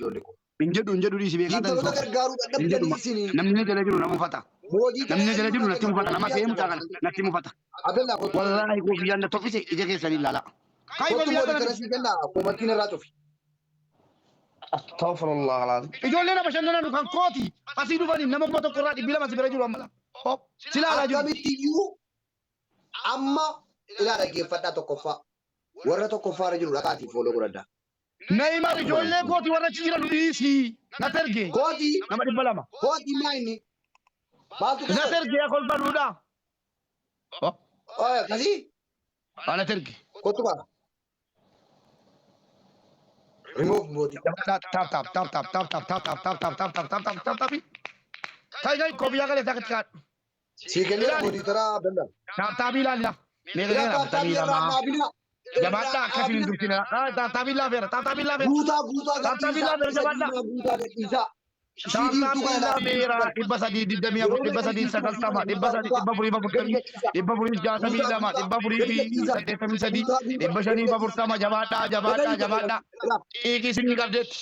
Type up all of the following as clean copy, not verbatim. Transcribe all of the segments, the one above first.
ijoollee koo. Hin jedhu hin jedhu dhiisi beekaa tani Giiftaroota soba. gargaaruu Hin jedhu dadhabdanii isinii. namni jala jiru na mufata. Mootii Namni kana jala jiru eenyutu natti kenna mufata. Nama mootii se'ee mucaa akka kana natti mufata. Abdallaa kottu. Wallaahi kofiyyaan na toffise ija keessanii ilaala. Kai Kottu kofiyyaa mootii kana kana sii kenna koomantiin irraa cufi. Astaghfirullah alazim. Ijoollee na bashannananu kan kooti asii dhufanii nama 1000 irraa 200 si bira jiru amma. Hop si ilaalaa jiru. Akkamitti iyyuu amma ilaa dhaggeeffadhaa tokkoffaa. Warra tokkoffaa irra jiru dhaqaatii fooloo godhadhaa. Neymar ijoollee kooti warra achi jiran dhiisi. Natti erge. Kooti Nama 200. kooti maa inni maaltu Natti kenna? erge yaa kolfanuudha. Oh, Oye akkasii natti erge. kottu ba'a. Remove mootii. Tap tap tap tap tap tap tap tap tap tap tap tap tap tap tap tap tap. Kai kai kofiyaa galee takka kaadhu. Sii kenneera Ilaali. mootii taraa Abdallaa. Tap tap ilaali. Meeqa Ilaa gara taaptaabii afurtamii irraa lama. dhaabinaa. Jabaadhaa Irraa akkasiin hin dhaabinaa. dursina. Tap tap ilaafeera. Tap tap ilaafeera. Guutaa guutaa Tap tap gadhiisaa. ilaafeera Isa jabaadhaa. diimaa guutaa gadhiisaa. Ishii Tap tap diimtuu kana laafii ilaafeera. 324, 390, 300, 440, 462, 483, 540. Jabaadhaa jabaadhaa jabaadhaa. Xiiqii isinii qabdeetti.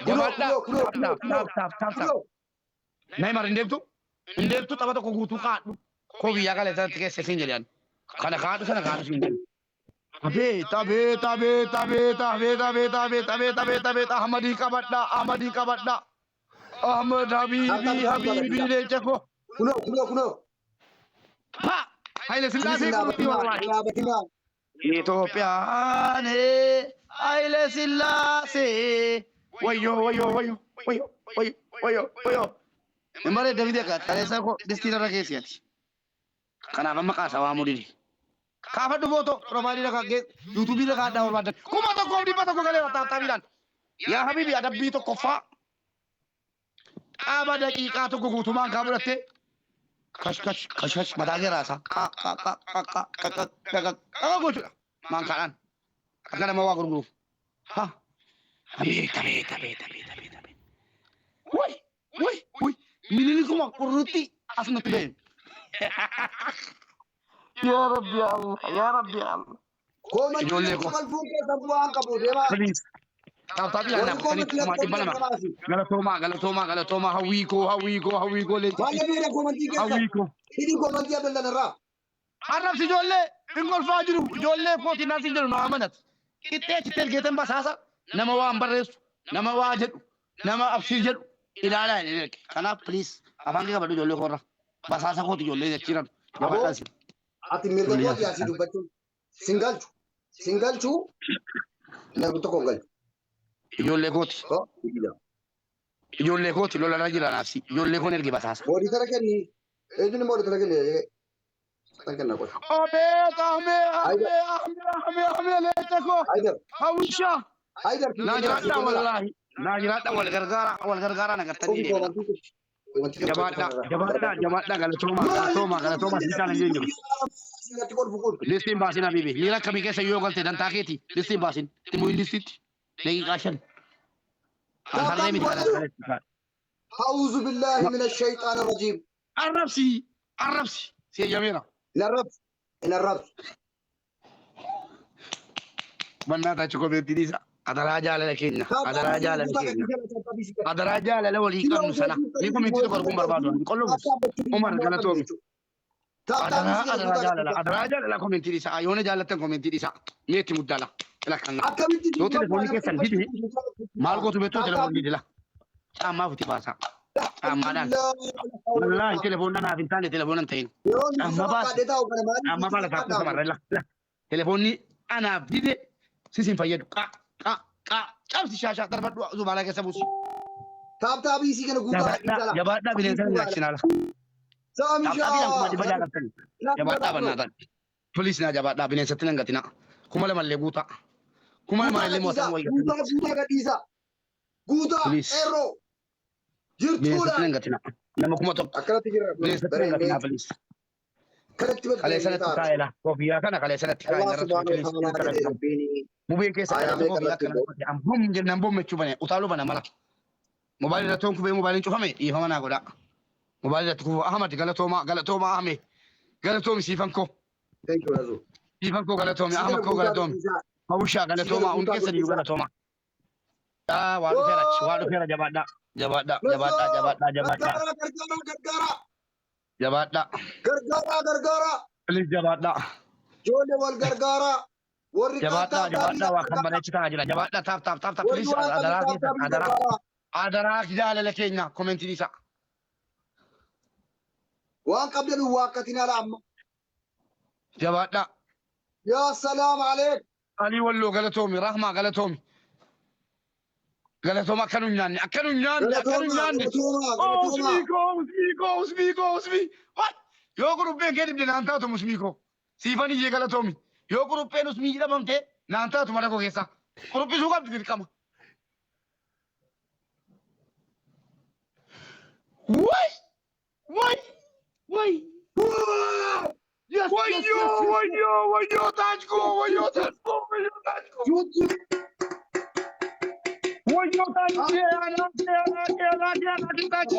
Jabaadhaa. Tap tap tap tap tap tap. Neymar hin deemtu. Hin deemtu tapha tokko guutuu kaadhu. Koo biyyaa kale sanatti keessa siin jedhan. Kana kaadhu sana kaadhu siin jedhan. Abeet abeet abeet abeet abeet abeet abeet abeet abeet abeet Ahmadii qabadha Ahmadii qabadha. Ahmad Habiibii Habiibii leenca koo. Kunoo kunoo kunoo. Pa! Haile Sinis Sillaasee hin kunuuti dhaabatinaa wallaahi. hin dhaabatinaa. Itoophiyaan Haile Sillaasee wayyoo wayyoo wayyoo wayyoo wayyoo wayyoo wayyoo. Hin bareedda miti akka kaleessa koo distiin irra keessi ati. Kanaaf amma kaasa waamuu dide. Kaafadhu footoo piroofaayilii irra kaa'ee yuutuubii irra kaa'adhaa barbaadan. 1100 galeera taaptaabiidhaan. Yaa habiibi adabbii tokkoffaa Qaama daqiiqaa tokko guutumaan kaa fudhattee kash kash kash kash mataa kee raasaa qa qa qa qa qa qa qa qa qa qa gochuudha maankaadhaan akka nama waa gurguruuf ha abeet abeet abeet abeet abeet abeet way way way minilikuma qurrutti as nutti ba'e yaa rabbi yaa allah yaa rabbi yaa allah Koomantii Ijoollee natti koo. kolfuun keessan bu'aa hin qabu deemaa. Please. Taaptaabii Warri laannaa furtanii koomantii kuma natti dhibba kolfuun lama. kanaasi. Galatoomaa galatoomaa galatoomaa hawwii koo hawwii koo hawwii koo Maal leencitti dhabeera koomantii keessan. hawwii koo. Hidhi koomantii Abdallan irraa. Arrabsi ijoollee hin kolfaa jiru ijoollee kootiin naan siin jedhu naa amanat. Qixxee achitti ergeetan basaasa nama waan barreessu nama waa jedhu nama abshii jedhu ilaalaa hin erge. Kanaaf please afaan kee qabadhu ijoollee koorra. Basaasa kooti ijoollee jechiiran. Aboo Jabaadhaa si. ati mirga kooti asii dubbachuun. Sin galchu. Sin galchu. Namni tokko hin galchu. Ijoollee kooti. Ko biyya. Ijoollee kooti lolarra jira naafsi. Ijoollee koon erge basaasa. Mooditara kenni. Eenyuun mooditara kenni? Kan kenna qofa. Abeet ahmee Haydar. ahmee ahmee ahmee ahmee leenca koo. Haydar. Hawwisha. Haydar. Naa jiraadhaa wallaahi. Naa jiraadhaa wal gargaara wal gargaaraa nagartanii Ofi deemna. koomantii kutti. Jabaadhaa jabaadhaa jabaadhaa galatoomaa galatoomaa galatoomaa si caalan hin jiru. Asirratti kolfu kun. Listiin baasin habiibi. Miira akkamii keessa yoo galte dantaa keeti. Listiin baasin. Timuu listitti. Daqiiqaa 5. Kan harree miti kana kana. A'uuzu billaahi mina shayxaana rajiim. Arrabsi arrabsi si eeyyameera. Hin arrabsu. Hin arrabsu. Mannaa taachi komeetti dhiisa. Adaraa jaalala keenya. Adaraa jaalala keenya. Adaraa jaalala walii qabnu sana. Ni komeetti tokko arguun barbaadu. Hin qollofu. Umar galatoomi. Adaraa adaraa jaalala. Adaraa jaalala komeetti dhiisa. Yoona jaallattan komeetti dhiisa. Meetti muddala. Ila kan. Akkamitti Yoo telefoonni keessan dide maal gootu beektuu telefoonni dide la. Caammaa futi baasaa. Caammaadhaan. Wallaahi telefoonni anaaf hin taane telefoona hin ta'in. Caammaa baasa. Caammaa baala taakkuu samarra la. Telefoonni anaaf dide sis hin fayyadu. Qa qa qa cabsi shaashaa darbadhu zubaalaa keessa buusi. Taaptaabii isii kana guutaa Jabaadhaa jabaadhaa bineensa hin nyaachisina ala. Taaptaabiidhaan 600 qabtani. Jabaadhaa bannaatan. Please naa jabaadhaa bineensatti nan gatinaa. 2000 illee guutaa. 2000 illee mo'atan wayya. Guutaa guutaa gadhiisaa. Guutaa Please. qeerroo. Bineensatti Jirtuudha. nan gatinaa. Nama 1000. Akkanatti jira. Bineensatti nan gatinaa please. Akkanatti Kaleessa natti kaa'eela. Koofiyyaa kana kaleessa natti kaa'e Allah narra ture subhaanahu wa please. ta'ala jedhe rabbiin Mubeen keessa Aayaa kaleessa meeqa koofiyyaa irratti akkana uffate. Ambom jennaan bommechuu bane utaaluu bana mala. Mobaayilii irratti hoon kufee mobaayiliin cufame dhiifama naa godhaa. Mobaayilii irratti kufuu Ahmad galatoomaa galatoomaa Ahmed galatoomi siifan koo. Thank you Razu. Siifan koo galatoomi Sigara Ahmad koo guutaa galatoomi. gadhiisaa. Hawwishaa Sigara galatoomaa hundi guutaa keessan iyyuu gadhiisaa. galatoomaa. Ah, waa dhufeera achi, waa dhufeera jabaadhaa. Jabaadhaa, jabaadhaa, jabaadhaa, jabaadhaa. Gargaaraa, gargaaraa, gargaaraa. Jabaadhaa. Gargaaraa, gargaaraa. Please jabaadhaa. Ijoollee wal gargaaraa. Warri Jabaadhaa, tap jabaadhaa waa kan gargaaraa. bareechi ta'aa jira. Jabaadhaa tap tap tap tap Warri please waan adaraa qabdan keessan tap tap adaraa. gargaaraa. Adaraa jaalala keenya komentiin isaa. Waan qabdan hin waakkatin ala amma. Jabaadhaa. Yaa salaam aleek. Alii Walloo galatoomi, Rahmaa galatoomi. Galatooma akka nu hin nyaanne, akka nu hin nyaanne, akka nu hin Galatoomaa, nyaanne. galatoomaa, Oh, galatoomaa. usmii koo, usmii koo, usmii koo, usmii. What? Yoo qurupheen kee dhibde naan taatu usmii koo. Siifan iyyee galatoomi. Yoo qurupheen usmii jedhamamte naan taatu mana koo keessa. Quruphisuu qabdi dirqama. Way! Way! Way! Yes, yes, Wayyoo! yes, yes. Wayyoo! Wayyoo! Taaj koo! Wayyoo! Taaj koo! Wayyoo! Taaj koo! YouTube. Wayyoo taaj kee! Anaa kee! Anaa kee! Anaa kee! Anaa kee! Taaj!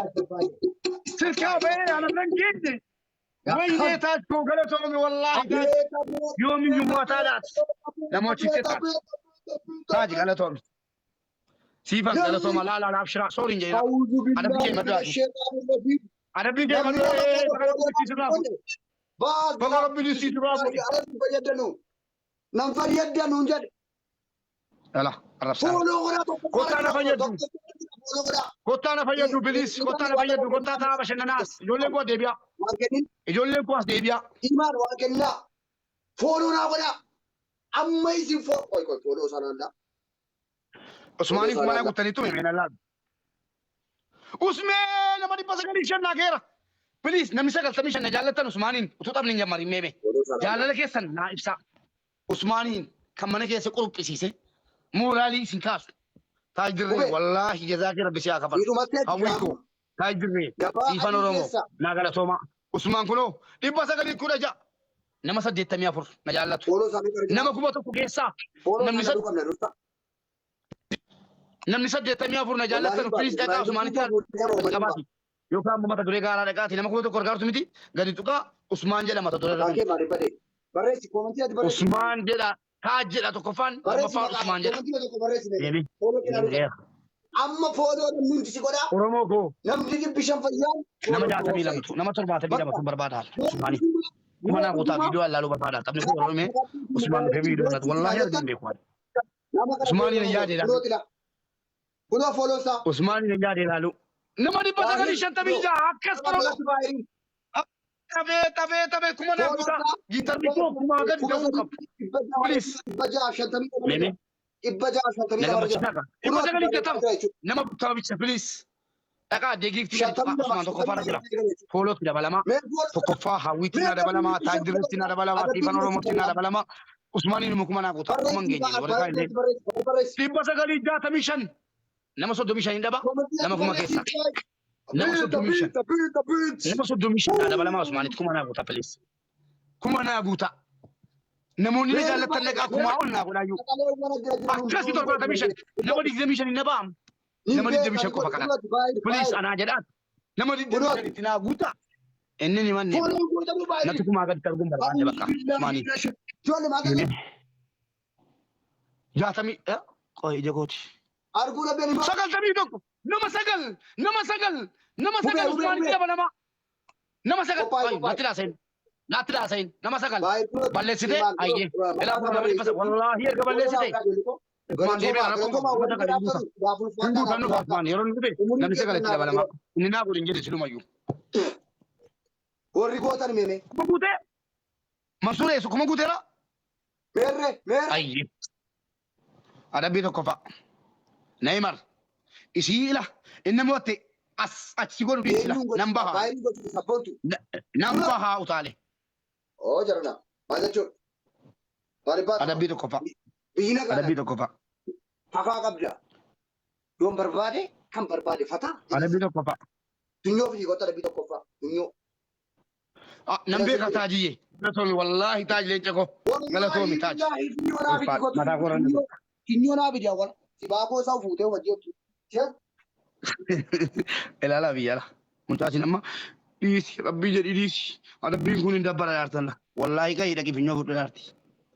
Silkaa ba'ee ana biran geenye. Wayyee taaj koo galatoomi wallaahi taaj. Yoomiyyuu mootaadhaati. Namoota taaj. Taaj galatoomi. Siifan galatooma laa laa abshiraa sooriin hin jedhina. A'uuzu Adabbii kee billaahi maddu mina ati. sheexaani rajiim. Adabbii kee Namni maddu nama ee kana baga rabbi sitti sirraa fuudhe. Baas Baga rabbi sitti sirraa fuudhe. Alatti fayyadanu. Nan fayyadanu hin jedhe. Ala arrabsaa. Fuuloo godhaa tokko Kottaa na fayyadu. Fuuloo godhaa. Kottaa na fayyadu bilis. Kottaa na fayyadu. Kottaa taa'aa bashannanaas. Ijoolleen koo deebi'aa. Waan kennin Ijoolleen koo as deebi'aa. imaan waan kennaa. Fooloo naa godhaa. Amma isin foo qoy qoy fooloo sanaan dha. Usmaaniin kuma naa guuttanii tume meena laal. Usmee nama 905 naa geera. Please namni 95 na jaallattan Usmaaniin utuu taphni hin jammarin meeme. Fooloo sanaan dha. Jaalala keessan naa ibsaa. Usmaaniin kan mana keessa quruphisiise mooraalii isin kaasu. Taajirree Qubee. wallaahi jazaa kee rabbi si haa kafalu. Hidhumattee Hawwii koo taajirree Gabaa siifan adii Oromoo keessa. naa galatoomaa. Usmaan kunoo 916 nama 84 na jaallatu. Fooloo isaanii gargaara. Nama 1000 keessaa Fooloo namni isaanii qabna dursa. Namni 84 na jaallattan please dhaqaa Usmaanitti qabaati. Yookaan immoo mata duree gaaraa dhaqaati nama 1000 gargaartu miti gadi tuqaa Usmaan jedha mata duree Maqaan irra. kee maaliif badee? Barreessi koomantii ati barreessi. Usmaan jedha Taaj jedha tokkoffaan Barreessi lammaffaan maqaa Usmaan jedha. koomantii tokko barreessi mee. Deebi. Fooloo kee ilaaluu Amma fooloo namni hundi si godhaa. Oromoo koo Namni 500 fayyaan. nama 62tu nama 72tu barbaada Usmaanii. Kuma naa guutaa viidiyoo allaaluu barbaada. Taphni kun yeroo hime Usmaan dhufee viidiyoo irratti wallaahi arginu hin beeku. Usmaaniin hin yaade ilaalu. Kunoo fooloo isaa. Usmaaniin hin yaade ilaalu. Nama 956 akkas Oromoo. Tabee tabee tabee kuma naa guutaa. Giitarri koo kumaa gadi ta'uu qabu. Please. 652. Meemee 652 na jira. gammachiisaa qaba. 950 nama guutaa bicha please. Dhaqaa deegiiftii gadi tuqaa Usmaan tokkoffaarra jira. Foolootti dabalamaa. Tokkoffaa hawwiitti naa dabalamaa. Taajirritti naa dabalamaa. Siifan Oromootti naa dabalamaa. Usmaaniin immoo kuma naa guutaa. Kuma hin geenye. Warri kaan illee. 965 nama 35 hin dhaba. Nama kuma keessa. Nama 35. Nama 35 naa dabalamaa Usmaanitti kuma naa guutaa please. Kuma naa guutaa. Namoonni na jaallattan dhaqaa kumaa ol naa godhaayyuu. Akkasi 75 nama 25 hin dhaba'amu. Nama 25 qofa kana. Please anaa jedhaan. Nama 25 itti naa guutaa. Inni ni manne. Natti kumaa gaditti arguun barbaanne bakka. Usmaaniin. Jaatamii qoy ija kooti. Arguu dhabdeen himaa. 91 nama sagal nama sagal nama Hubee, sagal hubee, Usmaanitti hubee. dabalama. Nama sagal Qophaa'e, qoy qophaa'e. natti laasayin natti laasayin nama sagal Baay'ee balleessite ayyee ilaa kun nama 900 wallaahi erga balleessite Usmaan deebi'ee rakkoo qabu nama sagal hin guuta hin guutan dhufa Usmaan yeroo inni dhufe namni sagal itti dabalama inni naa godhin jedhe silumayyuu. Warri gootan meeme. Kuma guutee Mansuur eessu kuma guuteera Meerre meerre. ayyee. Adabbii tokkoffaa. Neymar. Isii ila inni mo'atte as achi godhu dhiisi ila Eenyuun nan baha. Baay'ee gochuu sabboontu. Nan baha utaale. Oo jarana. Maal jechuudha? Maal baatu? Adabbii tokkoffaa. Biyyi nagaa Adabbii tokkoffaa. hafaa qabda. Yoon barbaade kan barbaade fataa. Adabbii tokkoffaa. Dunyoo fi goota adabbii tokkoffaa. Dunyoo. Ah, nan beeka taajiyye. Galatoomi wallaahi taaj leenca koo. Galatoomi taaj. Mataa koo irra Funyoo naa fidi awwala. Sibaakoo isaa fuutee hojii hojii. Ilaalaa biyya ala. Mucaasin amma dhiisi rabbii jedhi dhiisi. Adabbiin kun hin dabbara jaartanna. Wallaahi qa'ii dhaqi funyoo fudhu jaarti.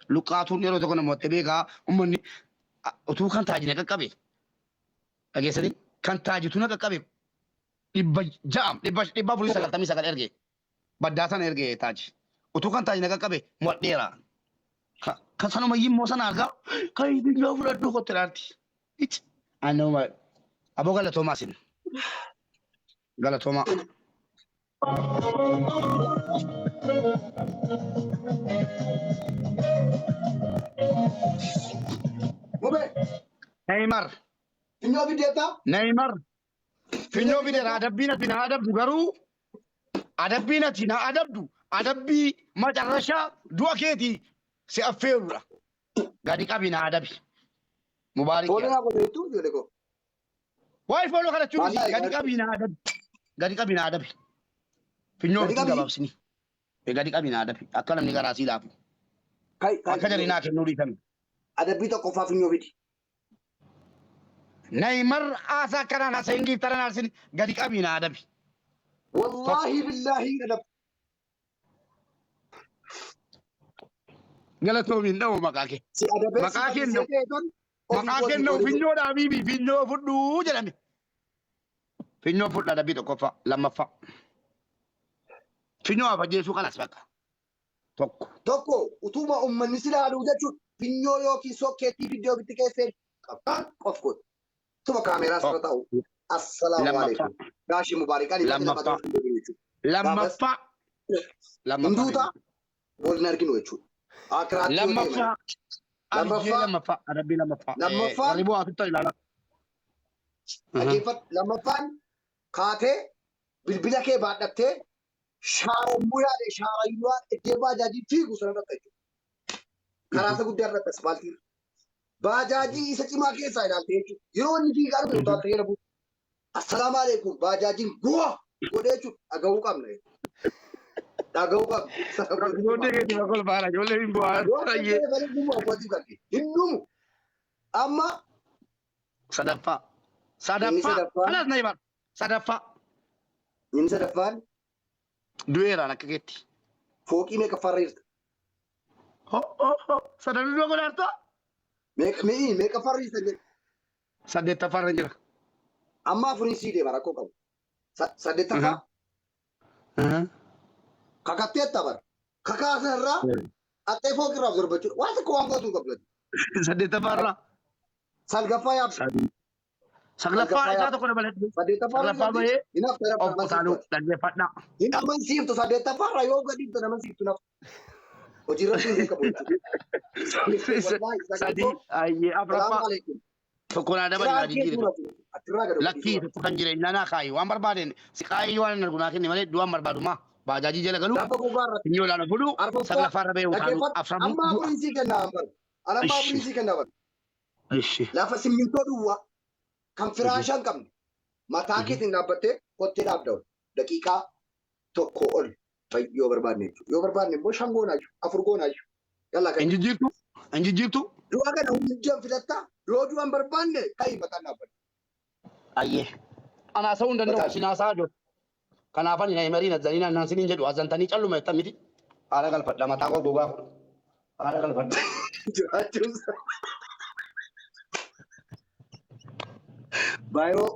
Luqqaatuun yeroo tokko namoota beekaa uummanni utuu kan taajina qaqqabe. Dhageessanii kan taajitu na qaqqabe 600 499 erge. Baddaa sana erge taaji. Utuu kan taaji na qaqqabe mo'adheera. Kan sanuma immoo sana argaa kan biyyoo fudhadhu kotte dhaarti. Ici. Anuma aboo galatoomaa isin. Galatoomaa. Mubee Neymar. Finyoo fideettaa? Neymar. Finyoo fideera adabbiin ati na adabdu garuu adabbiin ati na adabdu adabbii macarrashaa du'a keetii si affeerudha. Gadi qabi na adabi. Mubaarik Foolii yaa. naa godhe jettuu ijoollee koo. Waa'ee fooloo kadhachuu miti. Wallahi Gadi qabi na adabi. Gadi qabi na adabi. Finyoo Gadi ofitti qabii? gabaabsini. Gadi qabi na adabi. Akka namni garaa sii laafu. Kai kai. Akka jarri naa kennuu dhiifame. Adabbii tokkoffaa finyoo fidi. Neymar haasaa akkanaan haasa'in giiftaran haasa'in gadi qabi na adabi. Wallaahi billaahi adab. Galatoomi hin dha'u maqaa kee. Si adabee si Maqaa qabisee kennu. ta'e ton ofii Maqaa kootii kennu foolii finyoo dhaabii finyoo fudhuu jedhame. Finyoo fudhu adabbii tokkoffaa lammaffaa. Finyoo afajjeesuu kanas bakka. Tokko. Tokko utuma uummanni si ilaaluu jechuun finyoo yookiin sokkeettii fiddee ofitti keessee qabxaan qof godhu. Utuma kaameeraa sirra taa'u. Assalaamu Lammaffaa. alaikum. Gaashii mubaarik ani bakki Lammaffaa. lafa ta'u jechuudha. Lammaffaa. Lammaffaa. Hinduuta wal hin arginu jechuudha. Akiraatti yoo deeman. Lammaffaa. Arjee Lammaffaa. lammaffaa. Adabbii lammaffaa. Lammaffaan. Warri bu'aa tuttan ilaalaa. Dhaggeeffadhu. Lammaffaan kaatee bilbila kee baadhattee shaarammuu yaade shaarayyuu yaade iddoo baajaajii fiigu sana dhaqxa jechuudha. Karaa isa guddaa irratti asfaaltii irra. Baajaajii isa cimaa keessaa ilaalte jechuudha. Yeroo inni fiigaa dhufe utaaltee jala buutu. Assalaamu alaikum baajaajiin guwa godhee jechuudha. Dhaga'uu qabna jechuudha. Dhaga'uu qabna. Sana booda Ijoollee keetii bakka ol baala ijoollee hin bu'aa. Yoo akka ta'e malee dhumu abbootii qabdi. Hin dhumu. Amma Sadaffaa. inni Sadaffaa. sadaffaan Kanas na himan. Sadaffaa. inni sadaffaan Du'eeraan akka keetti. fooqii meeqaffaarra jirta? Ho ho ho. Sadan dura godhaartaa? Meeqa mi'i meeqaffaarra jirta jedhe? Saddeettaffaarra jira. Amma afuriin sii deema rakkoo qabu. Saddeettaffaa kakatteetta bara. Kakaa sanarraa axxee fooqirraa of darbachuudha. Waan tokko waan gootu hin qabdu. Saddeettaffaarra. Salgaffaa yaabsa. Saglaffaa Salgaffaa isaa yaabsa. tokko dabalatee. Saddeettaffaa irra Saglaffaa jirti. bahee Hin hafte of rabbi utaaluu amansiiftu. dhaggeeffadhaa. Hin amansiiftu saddeettaffaarra yoo gadi hin amansiiftu nafu. Hojii irratti hin beekamu jechuudha. Wallaahi Sadii sagaltoo. ayyee Salaamu afraffaa alaikum. tokko naa dabali naa Kiraan kee jijjiiri. suura achirraa gad of Lakkii dhiisuu. tokko kan jireenyaa naa kaayi waan barbaadeen si kaayii waan hin argu naa kenni malee du'aan barbaadu maa baajaajii jala galu Lafa gogaa irratti finyoo laala fudhu arfaffaa saglaffaarra bahee utaaluu dhaggeeffadhu. afraffuu Amma du'a. afuriin sii kennaa bara. Anamma Ishi afuriin sii kennaa bara. ishi. Lafa simmintoo duwwaa kan firaashaa hin qabne mataa keetiin dhaabbattee kottee dhaabda ol. Daqiiqaa tokko ol yoo barbaadne jechuudha. Yoo barbaadne immoo shan goonaayyuu afur goonaayyuu. Yallaa Hin ka'i. jijjiirtu hin jijjiirtu. Du'a kana hundaan filattaa yoo du'a hin barbaanne ka'i mataan dhaabbadhu. Ayyee. Ana haasa'uu hin danda'u Mataan. isin haasa'aa jiru. Kanaaf ani Neymariin azzaniin annaan siniin jedhu azzantanii calluma jettan miti. Haala galfadha mataa koo gogaa fudhu. Haala galfadha. Jiraachuun Baayiroo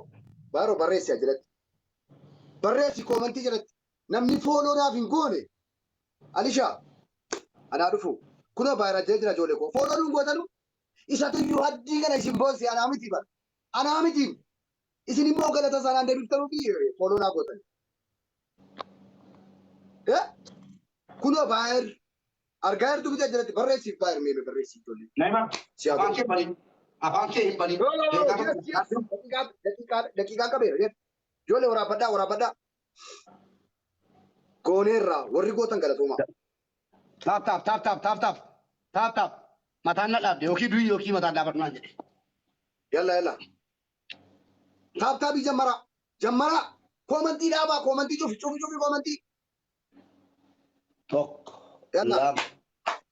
baayiroo barreessi jalatti. Barreessi koomantii jalatti. Namni follow naaf hin goone Alishaa anaa dhufu. Kunoo baayira jira jira ijoollee koo. Follow nuun gootanu isatu iyyuu haddii kana isin boonse anaa miti bara. Anaa miti. Isin immoo galata sanaan deebiftanuu fi follow naa gootan. Eh? Kunoo baayir argaa jirtu miti jalatti barreessiif baayir meeme barreessiif ijoollee. Neymar Si haa afaan godhu. kee banin afaan kee hin banin. No, no, no, Beekama. yes, yes. Daqiiqaa, daqiiqaa, daqiiqaa qabeera. Yes. Ijoollee waraabbadhaa, waraabbadhaa. Gooneerraa warri gootan galatoomaa. Tap tap tap tap tap tap tap tap mataan na dhaabde yookiin du'i yookiin mataan dhaabadhu naan jedhe. Yalla, yalla. Tap taabii jammaraa. Jammaraa. Koomantii dhaabaa, koomantii cufi, cufi, cufi koomantii. Tokko Yalla. lama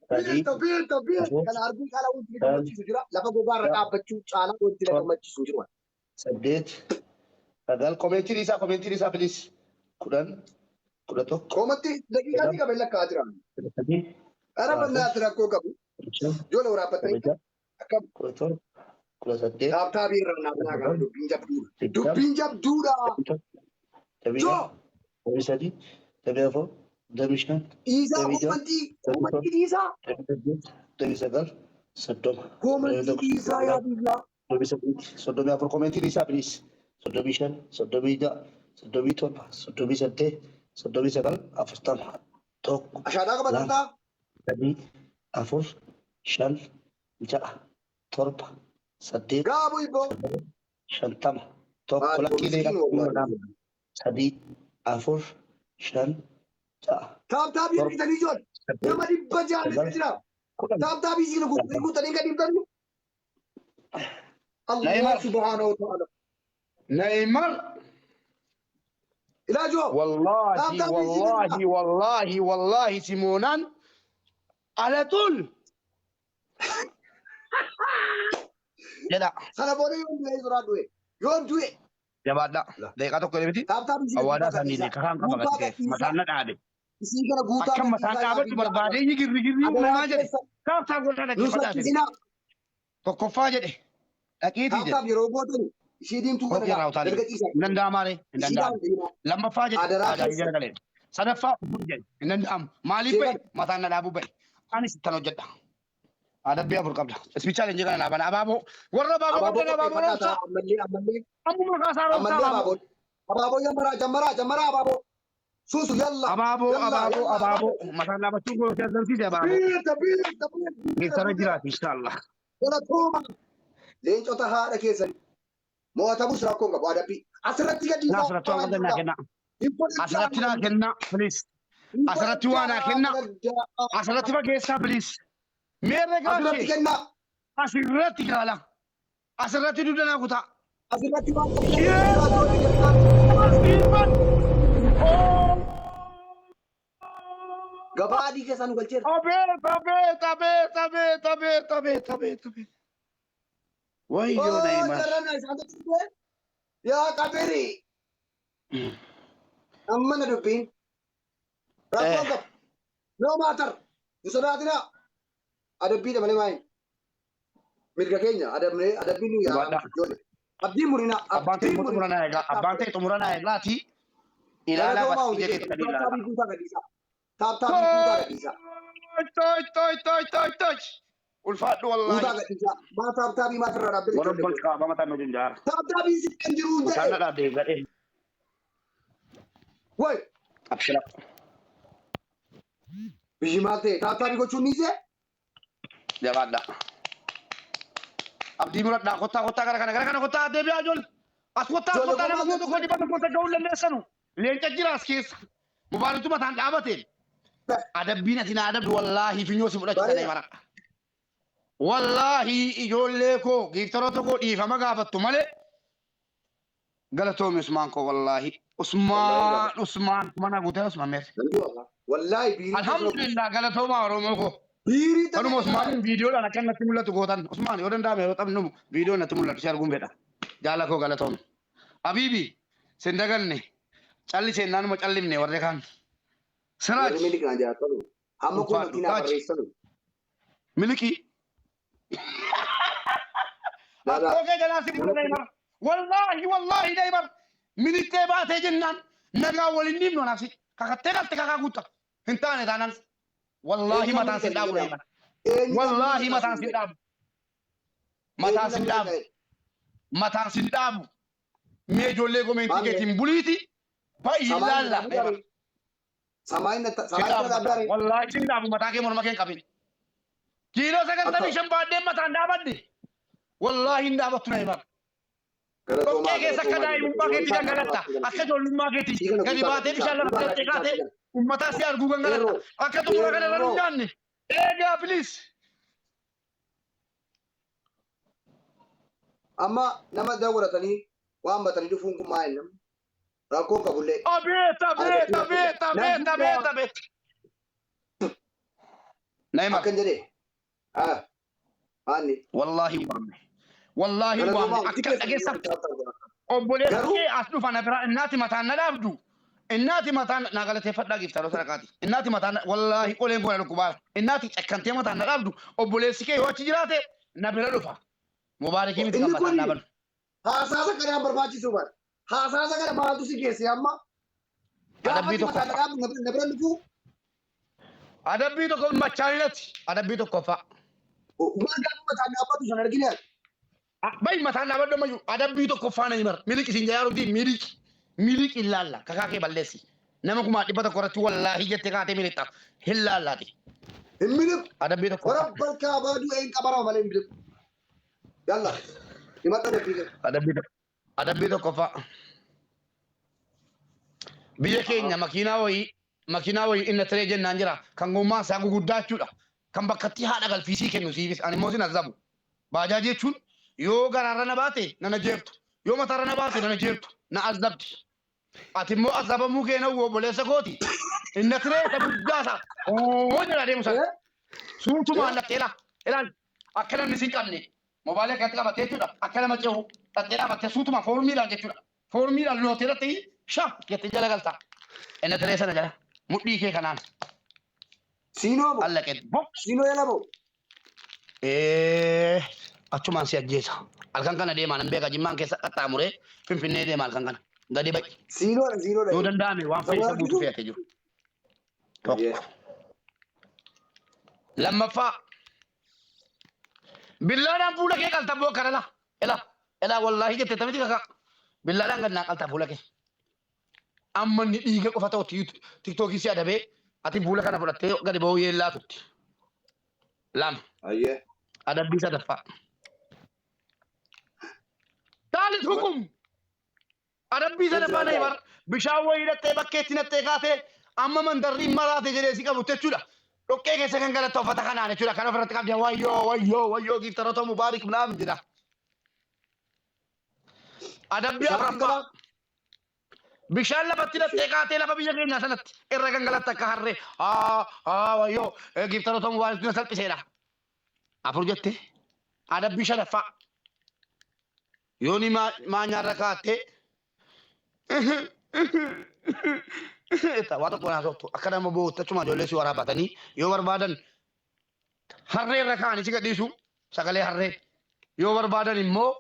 sadii Biilto, biilto, biilto. afur Kana arguun caalaa wanti na shan gammachiisu jira. Lafa gogaarra ja'a dhaabbachuu caalaa wanti na torba gammachiisu hin jiru. saddeet sagal komentii dhiisaa komentii dhiisaa please 10 11 Koomantii daqiiqaa 12 ni qabe lakkaa'aa jira. 13 Ara 14 bannaatti rakkoo qabu. 15 Ijoollee waraabbatanii 16 akkam 17 18, Taaptaabii irra naa banaa kana dubbiin jabduudha. 20, Dubbiin jabduudha. 21, Joo 23, 24, 25, dhiisaa 26, koomantii koomantii dhiisaa 28, 29, 30, koomantii 31, dhiisaa yaa biyyaa. 38, 34 komentii dhiisaa please. 35, 36, 37, 38, 39, 40, 1, Ashaadaa 2, qabatantaa 3, 4, 5, 6, 7, 8, gaabu ibboo. 9, 50, 1 Maal lakkii miskiin leeqa wallahi. 3, 4, 5, 6, Taaptaabii 7, argitanii ijoon 8, nama 600 9, jira. 10. Taaptaabii isin guutanii gadi himtannu. Allah Neymar. subhaanahu wa ta'ala. Neymar. Ilaa joo. Wallahi Taaptaabii isin wallahi wallahi wallahi Simoonaan ala tul. Jedha. Sana booda yoon du'e suuraa du'e. Yoon du'e. Jabaadha. Daqiiqaa tokko miti. Taaptaabii isin Awwaadaa guutaa isaanii gadhiisaa. kakaan qaba Guutaa gadi ta'e. gadhiisaa. Mataan na dhaabe. Isin kana guutaa Akkam mataan gadhiisaa yaa dhaabadhu biyyaa. barbaadee girri girri Adaraa namaa jedhe. keessa Taaptaa godhaa nu dhaggeeffadhaa jedhe. sakkisinaa. Tokkoffaa jedhe. Dhaqiitii jedhe. Taaptaaf yeroo gootan ishii diimtuu kana Kophee irraa utaalee. erga ciisaa. Hin danda'amaare. Hin Ishii danda'amu. deemaa. Lammaffaa jedhe. Adaraa Aadaa keessa. jala galee. Sadaffaa jedhe. Hin danda'amu. Maaliif ba'e? Mataan na dhaabuu ba'e. Anis ittan hojjedha. Adabbii afur qabda. Ispichaal inji kana laabana. Abaaboo. Warra abaaboo Abaaboo qabdan abaaboo qopheeffadhaa roobsaa. ta'a ammallee ammallee Ammuma kaasaa roobsaa ammallee abaaboo. abaaboo. Abaaboo jammaraa jammaraa jammaraa abaaboo. Suusu yalla Abaaboo yalla abaaboo yalla abaaboo. abaaboo. Mataan dhaabachuun koo si argamsiise abaaboo. Biirta biirta biirta Geessara biirta. jiraati inshaallah. Galatooma. Leencota haadha keessan mo'atamus rakkoo hin qabu adabbii. Asirratti gadi Naa asirratti waan qabdan naa kenna. Hin Asirratti naa kenna please. Hin Asirratti waa naa kenna. Asirratti fageessaa please. Meerre Asirratti gaashee. kennaa. Asirratti gaala. Asirratti dugda naa kutaa. Asirratti waan Asiifan. Gabaa adii keessaa nu galcheera. Abeet abeet abeet abeet abeet abeet abeet abeet. Wayyoo Oo Neymar. jarana isaan tokko yaa qabiri. Amma na dubbiin. Rakkoon qabu. No matter. Hin sodaatinaa. Adabbiidha malee maayin. Mirga keenya adabnee adabbiin nu Dhugaadha. yaa'aa ijoollee. Abdiin murinaa. Abbaan ta'e Abdiin xumura murinaa. naa eegaa. Abbaan ta'e xumura naa eegaati. Ilaalaa Galatoomaa bas hundi ija keessan. keessanii ilaalaa. Taaptaabii guutaa gadhiisaa. Taaptaabii guutaa gadhiisaa. Toy toy toy toy toy. Ulfaadhu Guutaa wallaahi. gadhiisaa. Maa taaptaabii maa irraa dhaabbate Warra ijoollee kun. balqaa mataan nu jinjaara. Taaptaabii si kan jiru Mataan na jedhe. dhaabdee gadhee. Way Abshira. biyyi maal ta'e taaptaabii gochuun ni isee? Jabaadha. Abdii muradhaa kottaa kottaa gara kana gara kana kottaa deebi'aa ijoollee. As kottaa as Ijoollee kottaa nama koo maal tokko 100 ga'uu hin dandeessanu. Leenca jira as keessa. Mubaaritu mataan dhaabate. Adabbiin ati na adabdu wallaahi finyoo si fudhachuu Bareeda. kana mara. Wallaahi ijoollee koo giiftaroota koo dhiifama gaafattu malee galatoomi Usmaan koo wallaahi. Usmaan Usmaan mana guutee Usmaan meerre. Wallaahi biirii Alhamdulillah galatoomaa Oromoo koo. biirii Kanuma Usmaaniin viidiyoodhaan akka natti mul'atu gootan. Usmaan yoo danda'ame yeroo taphnu viidiyoon natti mul'atu si arguun fedha. Jaala koo galatoomi. Habiibi sin daganne calliseen naanuma callimne warri kaan. Siraaj Warri miliqnaa jiraatanu. Hamma kun ulfaadhu makiinaa taaj barreessanu. miliqii. Dada. Akkoo kee jalaa si bula Neymar. Wallaahi wallaahi Neymar. Miliqxee baatee jennaan nagaa waliin dhiibnu anaaf si. Kakattee galte kakaa guutta. Hin taane taanaan. Wallaahi Eenyu mataan sin miliqe dhaabu jedha? Neymar. Eenyu Wallaahi miliqe mataan sin jedha? dhaabu. Mataan Eenyu sin dhaabu. miliqe? Mataan sin dhaabu. Mee ijoollee komeentii Maal keetiin buliiti. Baay'ee Samaan ilaalla Neymar. Samaan Sin samaan dhaabu mataan. dhaabdaare. Wallaahi sin dhaabu mataa kee morma kee hin qabin. Kiiloo 95 baadheen mataan dhaabadhe. Wallaahi hin dhaabattu Neymar. Dhoqqee keessa akka daa'imummaa keetii gangalatta. Akka ijoollummaa keetii gadi baatee bishaan lafa galtee kaatee uummataa si arguu gangalatta. Akka xumura kana irra hin nyaanne. Eegaa please. Amma nama dawwalatanii waan batanii dhufuun kun maal namni rakkoo qabullee. Abeet abeet abeet abeet abeet abeet. Neymar. Akkan jedhee. Ah. Maanni. Wallaahi waamne. Wallaahi waamne. Akka dhageessa obboleessi Garuu- kee as dhufa na bira innaati mataan na dhaabdu. Innaati mataan na galateeffadhaa giiftaroo sadaqaati. Innaati mataan wallaahi qoleen koo na dhukkubaa. Innaati cakkantee mataan na dhaabdu. Obboleessi kee yoo achi jiraate na bira dhufa. Mubaarikii miti kan Inni mataan kun dhaabannu. haasaasa kanaan barbaachisu bara. Haasaasa kana maaltu si geesse amma? Gaafa Adabbii ati mataan tokkoffaa. dhaabdu na bira dhufuu Adabbii tokko machaanilatti. Adabbii tokkoffaa. maal gaafa mataan dhaabbatu sana argine ati. Bayi mataan dhaabadhu ammayyuu adabbii tokkoffaa na himar. Miliqi siin jayaaruuti miliqi. Miliqi hin laalla. Kakaa kee balleessi. Nama 100,100 irratti wallaahi jettee kaatee miliqxa. Hin laallaati. Hin miliqu. Adabbii tokkoffaa. Warabbal kaabaa du'ee hin qabarama malee hin miliqu. Yalla. Himadha adabbii kee. Adabbii tokkoffaa. Biyya keenya makiinaa wayii inni tiree jennaan jira. Kan gommaa isaa guguddaa jechuudha. Kan bakkatti haadha galfiisii kennu siifis ani immoo sin azabu. Baajaa jechuun yoo garaarra na baate nana jeertu. Yoo mataarra na baate nana jeertu. Na azabdi. Ati immoo azabamuu kee na obboleessa kooti. Inna tiree isa guddaa isaa. Oo jedha deemu sana. Suutumaan dhattee laa. Ilaali. Akka namni sin qabne. Mobaayilii akkatti qabattee jechuudha. Akka nama cehu dhattee dhaabattee suutumaan foormiidhaan jechuudha. Foormiidhaan lootee dhattee sha jettee jala galta. Inna tiree sana jala. Mudhii kee kanaan. Siinoo moo? Allaqee. Bop. Siinoo jala moo? Achumaan si ajjeesa. Halkan kana deemaa nan beeka jimmaan keessa qaxxaamuree Finfinnee deema halkan kana. Gadi ba'i. Siinoodha siinoodha. Yoo danda'ame waan fe'isa guutuu fe'atee jiru. Tokko. Lammaffaa. Billaadhaan fuula kee qalta boo kana la. Ela ela wallaahi jette tamiti kakaa. Billaadhaan gannaa qalta fuula kee. Amma inni dhiiga qofa ta'utti tiktookii si adabee ati fuula kana fudhattee gadi ba'uu yeellaa turte. Lama. Ayyee. Adabbii sadaffaa. Taalis hukum. Adabbii sadaffaa na himar. Bishaan wayii dhattee bakkeetti nattee kaatee amma mandarri maraate jedhee si qabu jechuudha. Dhoqqee keessa kan galatta uffata kanaan jechuudha. Kan ofirratti qabdee wayyoo wayyoo wayyoo giiftarota mubaarik naam jedha. Adabbii Bishaan afuraffaa. galaa. Bishaan lafatti dhattee kaatee lafa biyya keenyaa sanatti irra gangalatta akka harree. Haa haa wayyoo giiftarota mubaarik na salphiseedha. Afur jette adabbii shanaffaa. Yooni maanyaarra kaattee waa tokko naa softu akka nama boo'utti achuma ijoollee si waraabbatanii yoo barbaadan harree irra kaa'anii si gadhiisu sagalee harree yoo barbaadan immoo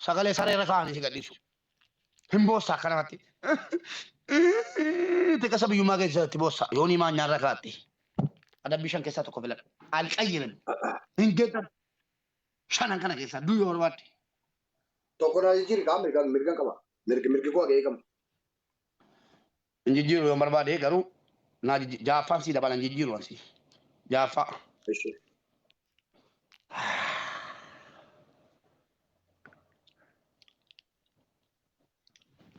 sagalee saree irra kaa'anii si gadhiisu. Hin boossa akka namatti. Xiqqasa biyyummaa keessatti boossa yoonii maanyaarra kaatte. Adabbii shan keessaa tokko filadhu. Alqayyirin hin geeddaru. Shanan kana keessaa du'u yoo barbaadde. Tokko naa jijjiiri kaa mirga mirgan qaba. Mirgi mirgi koo hagee eegamu. Hin jijjiiru yoo barbaade garuu naa jaaffaan sii dabala hin jijjiiru ansi. Jaaffaa. Ishi.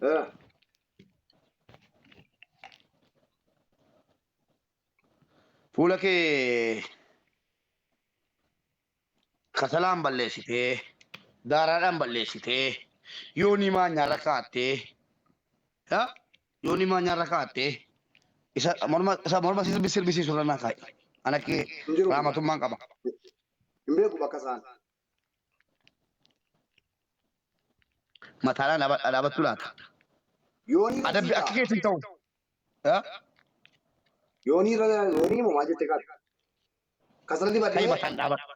Eh. Fuula kee kasalaan balleessitee, daaraadhaan balleessitee, yoonii maanyaarra kaa'attee, yoonii maanyaarra kaa'attee, isa morma isa morma si sirbisiisu irra naa kaa'i. Ana kee Hin jiru. raamatummaan qaba. Hin beeku bakka isaan. Mataadhaan dhaabattu laata. Yoonii Adabbi akka keetti hin ta'u. Yoonii irra yoonii moo maal jettee kaate? Kasala Kai dibadhee mataan dhaabadhu.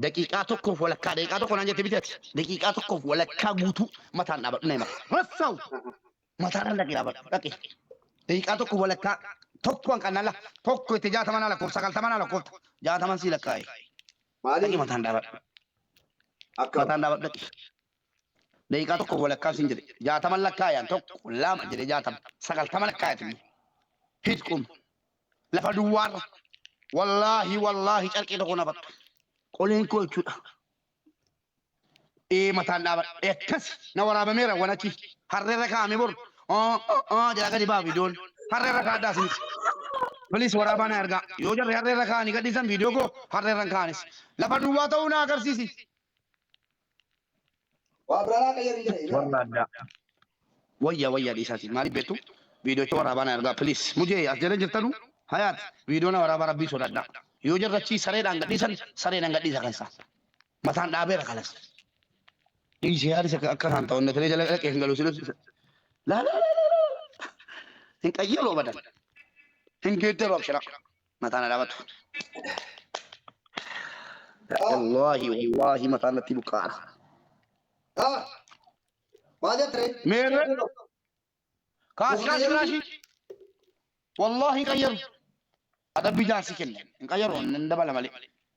Daqiiqaa tokkoof walakkaa daqiiqaa tokko naan jette miti ati. Daqiiqaa tokkoof walakkaa guutuu mataan dhaabadhu na hima. Rassaw! Mataadhaan dhaqi dhaabadhu dhaqi. Daqiiqaa tokko walakkaa tokko hanqannaa la tokko itti 60 naa lakkoofta 90 naa lakkoofta 60 sii lakkaa'e. Dhaqi maaliif mataan dhaabadhu. akka Mataan dhaabadhu dhaqi. Daqiiqaa tokko walakkaa siin jedhe. 60 lakkaa'an tokko lama jedhe 60 90 lakkaa'ate immoo. Hidqum lafa duwwaarra. Wallaahi wallaahi carqii tokko nafattu. Qoleen koo jechuudha. Ee mataan dhaabadha. Akkas na waraabameera waan achi. Harreerra kaa'ame bor. Jedhaa gadi ba'a viidiyoon. Harreerra kaa'adhaa isinis. Please waraabaa na ergaa. Yoo jarri harreerra kaa'anii gadhiisan viidiyoo koo harreerra hin kaa'anis. Lafa duwwaa ta'uu na agarsiisi. Waa biraa qayyari jedhe. Warra addaa. Wayya wayya dhiisaati. Maaliif beektu? Viidiyoo waraabaa na ergaa please. Mujee as jala jirtanu hayaat viidiyoo na waraabaa rabbii sodaadhaa. Yoo jarri achii sareedhaan gadhiisan sareedhaan gadhiisa kan isaa. Mataan dhaabeera kalas. Dhiisee haalis akka akka isaan ta'u inni jala dhaqee hin galu silus. Laa laa laa laa laa. Hin qayyaroo badan. Hin geeddaru abshira. Mataan dhaabatu. Wallaahi wallaahi mataan natti buqqaara. Maal jette? Meerre kaasi kaasi firaashii. Wallaahi hin qayyaru. Adabbii jaarsi kenne hin qayyaru hin dabala malee.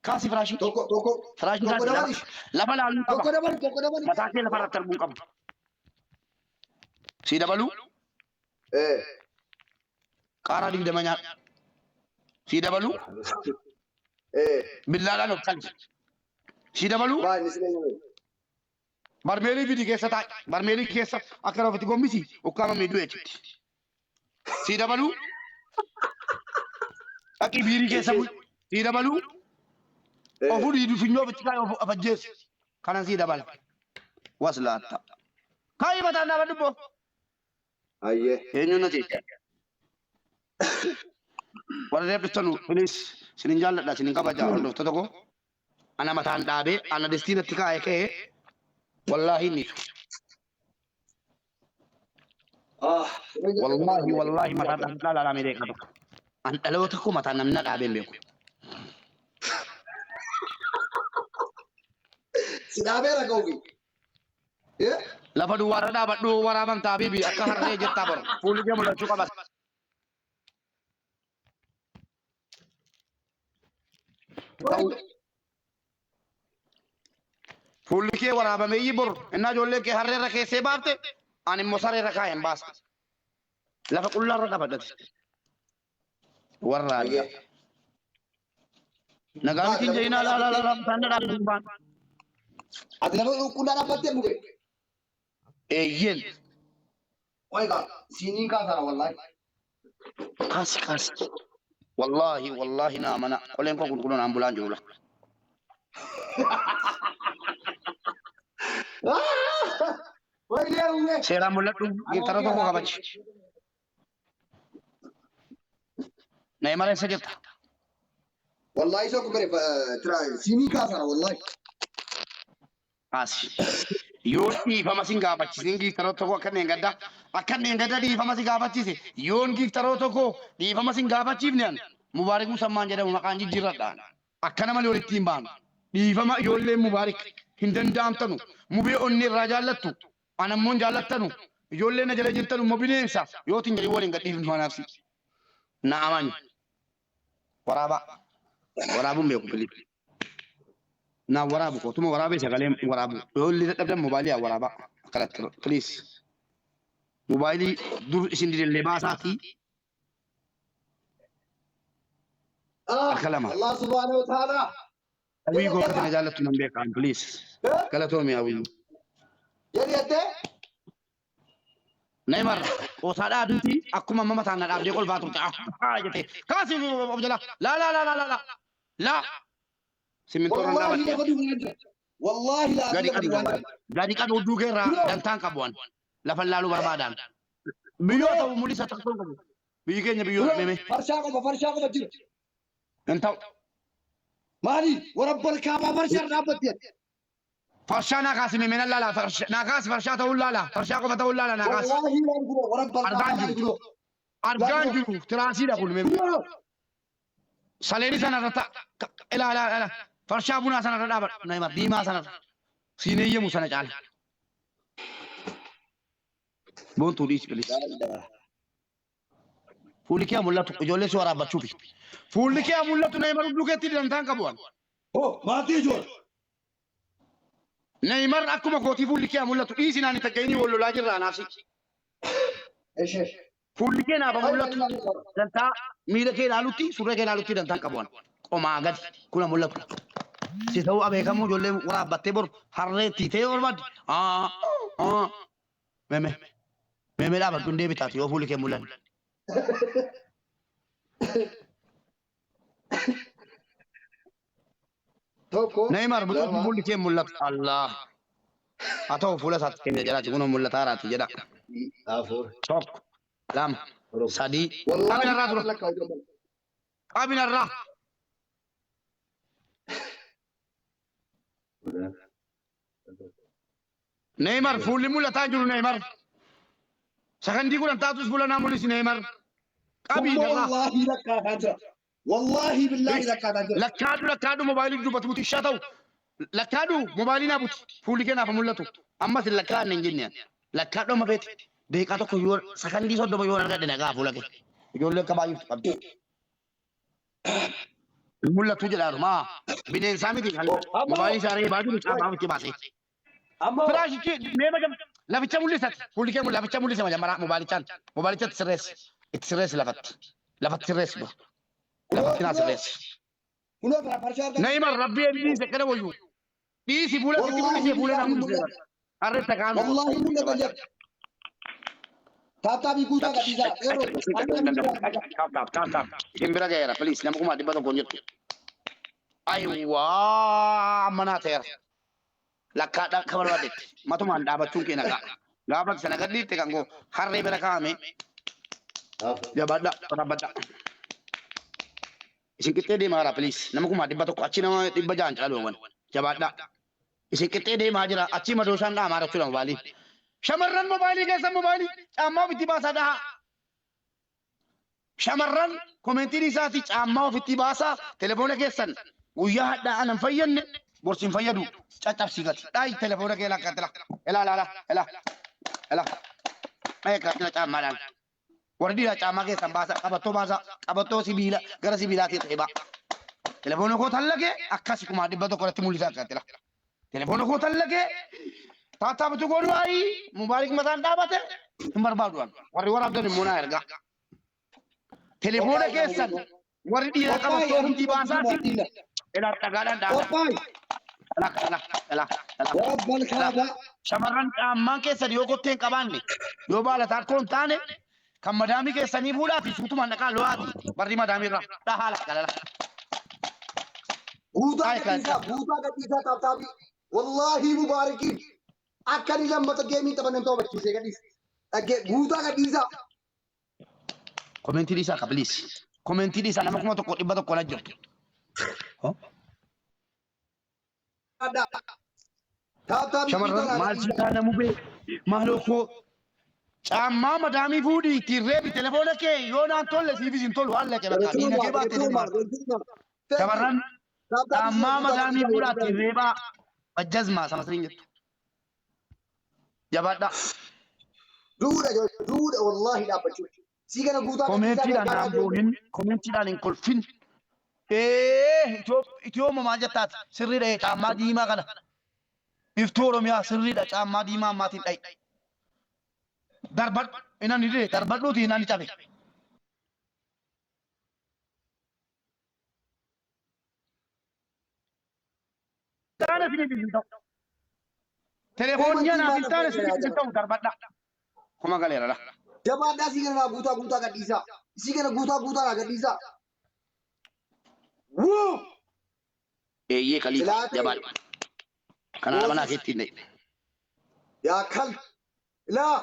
Kaasi firaashii. Tokko tokko Firaashii tokko kaasi dabali. lafa laaluu Tokko qaba. dabali tokko dabali. Mataa kee lafa irratti arguu qaba. Si dabaluu qaaraa 20 nyaadhu. Si dabaluu billaadhaan of qali. Si dabaluu Maal inni sila nyaatu? barmeelii fidi keessa taa'i. Barmeelii keessa akka ofitti gombisi ukkaamamee du'e achitti. Si dabaluu dhaqii biirii keessa bu'i. Si dabaluu ofuu dhiidu funyoo ofitti kaa'e of ajjeesi. Kanan si dabala. Waslaatta. Kaa'ii mataan dhaabadhu boo. Ayyee. Eenyuun na jecha? Warra deebiftanu please sinin jaalladha sinin kabaja hordoftoota koo. Ana mataan dhaabee ana destii natti kaa'e ka'ee wallaahi inni wallaahi wallaahi mataan dhaabee laalaa mee deeqa tokko. An dhaloota koo mataan namni na dhaabee hin beeku. Si dhaabeera ga'uufi. Lafa duwwaarra dhaabadhu waraabamta habiibi akka harree jettaa bara. Fuulli kee mul'achuu qaba. Ta'u. Fuulli kee waraabameeyyii bor innaa ijoollee kee harreerra keessee baafte ani immoo sareerra kaa'een baasa. Lafa qullaarra dhaabadhati. Warra Ayyee. Nagaa miti hin jedhinaa laa laa laa laa mataan na dhaabee gurbaan. Ati lafa qullaa dhaabbattee mube. Eeyyeen. Wayi gaa siiniin kaasaara wallaahi. Kaasi kaasi. Wallaahi wallaahi na amana. Qoleen koo qulqulluun aan bulaan jiru la. Wayi deemne. Seeraan mul'adhu giftara tokko kabaji. Neymar eessa jirta? Wallaahi isa kun bare siinii kaasaara wallaahi. Kaasi. Yoo dhiifama sin gaafachiisin giiftaroo tokko akka inni gadda akka inni gadda dhiifama si gaafachiise yoon giiftaroo tokko dhiifama sin gaafachiifne an Mubaarik Musammaan jedhamu maqaan jijjiirradha. Akkana malee walitti hin baanu. Dhiifama ijoolleen Mubaarik hin danda'amtanu mubee onnee irraa jaallattu Ana immoo hin jaallattanu. Ijoollee na jala jirtanu immoo bineensa. Yoo tin jedhin waliin gad dhiifnu anaaf si. Na amani. Waraabaa. Waraabuun beeku bilii. Naan waraabu kootuma waraabee sagalee waraabu. Yoo illee dadhabdan mobaayilii haa waraabaa. Akkanatti please. Mobaayilii dur isin didellee baasaatii harka lama. Allah subhaanahu wa ta'ala. Hawwii koo akka na jaallattu nan beekaan please. Galatoomi hawwii. Jedhi jettee Neymar qoosaa dhaabiiti akkuma amma mataan na dhaabdee kolfaa turte. Ah jette. Kaasi of jala. Laa laa laa laa laa laa. Simmintoon wallaahi dhaabadhe. lafa duwwaa jira. Wallaahi laa Gadi lafa qabi duwwaa jira. gadi qabi hudduu kee irraa dantaan qabu an. Lafa laaluu barbaadaan. Biyyoo ta'u mul'isa tokko qabu. Biyyi keenya biyyoo dhabame. Farshaa qofa farshaa qofa jira. Hin ta'u. Maali? Warabbal kaabaa farshaa dhaabbatti. Farshaa naa kaasi mee nan laala naa kaasi farshaa ta'uu laala farshaa qofa ta'uu laala naa kaasi. Wallaahi laan guroo warabbal Argaan kaabaa jiru. guroo. Argaan jiru tiraasiidha kun mee. Saleeni sanarra ta'a. Ilaa ilaa ilaa farshaa bunaa sanarra dhaabadhu. Neymar diimaa sanarra. Siin eeyyamu sana caala. Boontuu dhiisi bilis. Fuulli kee haa mul'atu ijoollee si waraabbachuufi. Fuulli kee haa mul'atu Neymar hudduu keetti dantaan qabu an. Hoo maatii ijoollee. Neymar akkuma kootii fuulli kee haa mul'atu dhiisi naan hin tagga'inii wal lolaa jirra anaaf si. Eshee. Fuulli kee naaf haa mul'atu. Dantaa miila kee ilaalutti surree kee ilaalutti dantaan qabu an. Qomaa gadi kun haa mul'atu. Si ta'uu abeekamuu ijoollee waraabbattee bor harree tiitee barbaadde. Aa aa meme meme dhaabadhu hin deebitaati yoo fuulli kee mul'anne. Tokko. Neymar mucaan Lama. fuulli kee mul'atu. Allah. Haa ta'u fuula isaatti keenya jedhaati kunoo mul'ataa raati jedha. Afur. Tokko, lama, sadii. Wallaahi Qabin irraa dura. lakkaa'u jabba. Qabin irraa. Neymar fuulli mul'ataa jiru Neymar. Sakandii 10 taatus fuula naa mul'isi Neymar. Qabii Kuma irraa. wallaahi lakkaa'aa jira. Wallaahi billaahi lakkaataa jira. Lakkaadhu lakkaadhu moobaayilii dubbatu buti ishaa ta'u. Lakkaadhu moobaayilii naa buti. Fuulli kee naaf haa mul'atu. Ammas hin lakkaa'anne hin jenne. Lakkaadhu amma feete. Daqiiqaa tokko yoo sakandii 30 yoo argadhe nagaa fuula kee. Ijoollee akka baay'iftu qabdi. Hin mul'atu jedha maa bineensaa miti kan Amma moobaayilii isaa reebaa jiru caamaa ofitti baasee. Amma Firaashichi mee majam laficha mul'isati fuulli kee laficha mul'ise majammaraa moobaayilichaan moobaayilichatti sirreessi itti sirreessi lafatti lafatti sirreessi dura kunoo lafatti naa kunoo sirreessi. kunoo farshaa argaa Naima rabbi en dhiise kana wayyu dhiisi fuula sitti Wallaahi mul'ise fuula naa billaahi mul'ise mul'ata. harre takaanu. Wallaahi mul'ata jedha. Taaptaabii guutaa gadhiisaa. Qeerroo taaptaabii guutaa gadhiisaa. Isin bira ga'eera please nama 100,000 hin jirtu. Ayiwaa amma naa ta'eera. Lakkaadha akka barbaadetti matumaan dhaabachuun kee nagaa. Gaafa sana gadhiifte kan koo harree bira kaa'ame jabaadha dhaabbadha. Isin qixxee deemaa jira please nama 100,000 achi nama 600 caalu waan jabaadha. Isin qixxee deemaa jira achi madooshaan dhaamaa jechuudha mobaayilii. Shamarran mobaayilii keessan mobaayilii caammaa ofitti baasaa dhahaa. Shamarran komentii dhiisaatii caammaa ofitti baasaa telefoona keessan guyyaa hadhaa anan fayyadne borsi hin fayyadu caccabsii gati. Dhaayi telefoona kee lakkaatti la. Elaa laa laa elaa elaa. Dhaayi akkatti la caammaadhaan. Warri dhiiraa caammaa keessan baasaa qabattoo baasaa qabattoo sibiila gara sibiilaatiin reebaa. Telefoona koo tallaqee akkasi 100,000 irratti mul'isaa akkatti la. Telefoona koo tallaqee taataa bitu godhu ayii mubaarik mataan dhaabate hin barbaadu an. Warri waraabdan immoo naa ergaa. Telefoona Qophaa'e keessan warri dhiiraa Qophaa'e qabattoo hundi baasaati diina. ilaa dhagaadhaan dhaabaa. Qophaa'e. Ilaa ilaa ilaa ilaa. Warabbal kaabaa. Shamarran caammaan keessan yoo kottee hin qabaanne yoo baala taakkoo hin taane kan madaamii keessanii fuudhaa fi suutumaan dhaqaa lo'aati barri madaamii irraa dhahaa lakka lala. Guutaa Ay, kan- gadhiisaa guutaa gadhiisaa taaptaabii. Wallaahi mubaarikiin. Akka inni lammata geemii taphannan ta'u gadhiise. Dhaggee guutaa gadhiisaa. Komentii dhiisaa ka please. Komentii dhiisaa nama 1,100 na jirtu. Taaptaabii Shamarran guutaa maal si gadhiisaa. taana mubee maaloo koo caammaa madaamii fuudhii ittiin reebi telefoona kee yoo naan tolle siifis hin tolu haala kee bakka diina kee baattee deemaa. Shamarran caammaa madaamii fuudhaa ittiin reebaa bajjazmaa sama siriin jettu. Jabaadhaa. Duudha duudha wallaahi dhaabbachuu. Sii kana guutaa gadhiisaa Komeentiidhaan gargaaraa naan boohin komeentiidhaan hin kolfin. Ee Itiyoo maal jettaati sirriidha caammaa diimaa kana. Iftuu Oromiyaa sirriidha caammaa diimaa ammaatiin dha'i. Darbadhu inani dide darbadhuuti inani cabe. Taana isiniif hin ta'u. Telefoonni anaaf hin taane isiniif hin ta'u darbadha. Kuma galeera la. Jabaadhaa sii kana naa guutaa guutaa gadhiisaa. Sii kana guutaa guutaa naa gadhiisaa. Wuu! Eeyyee kaliif Silaa ta'e. jabaadha. Kanaa manaa keetti hin ta'e. Yaa kal. Ilaa.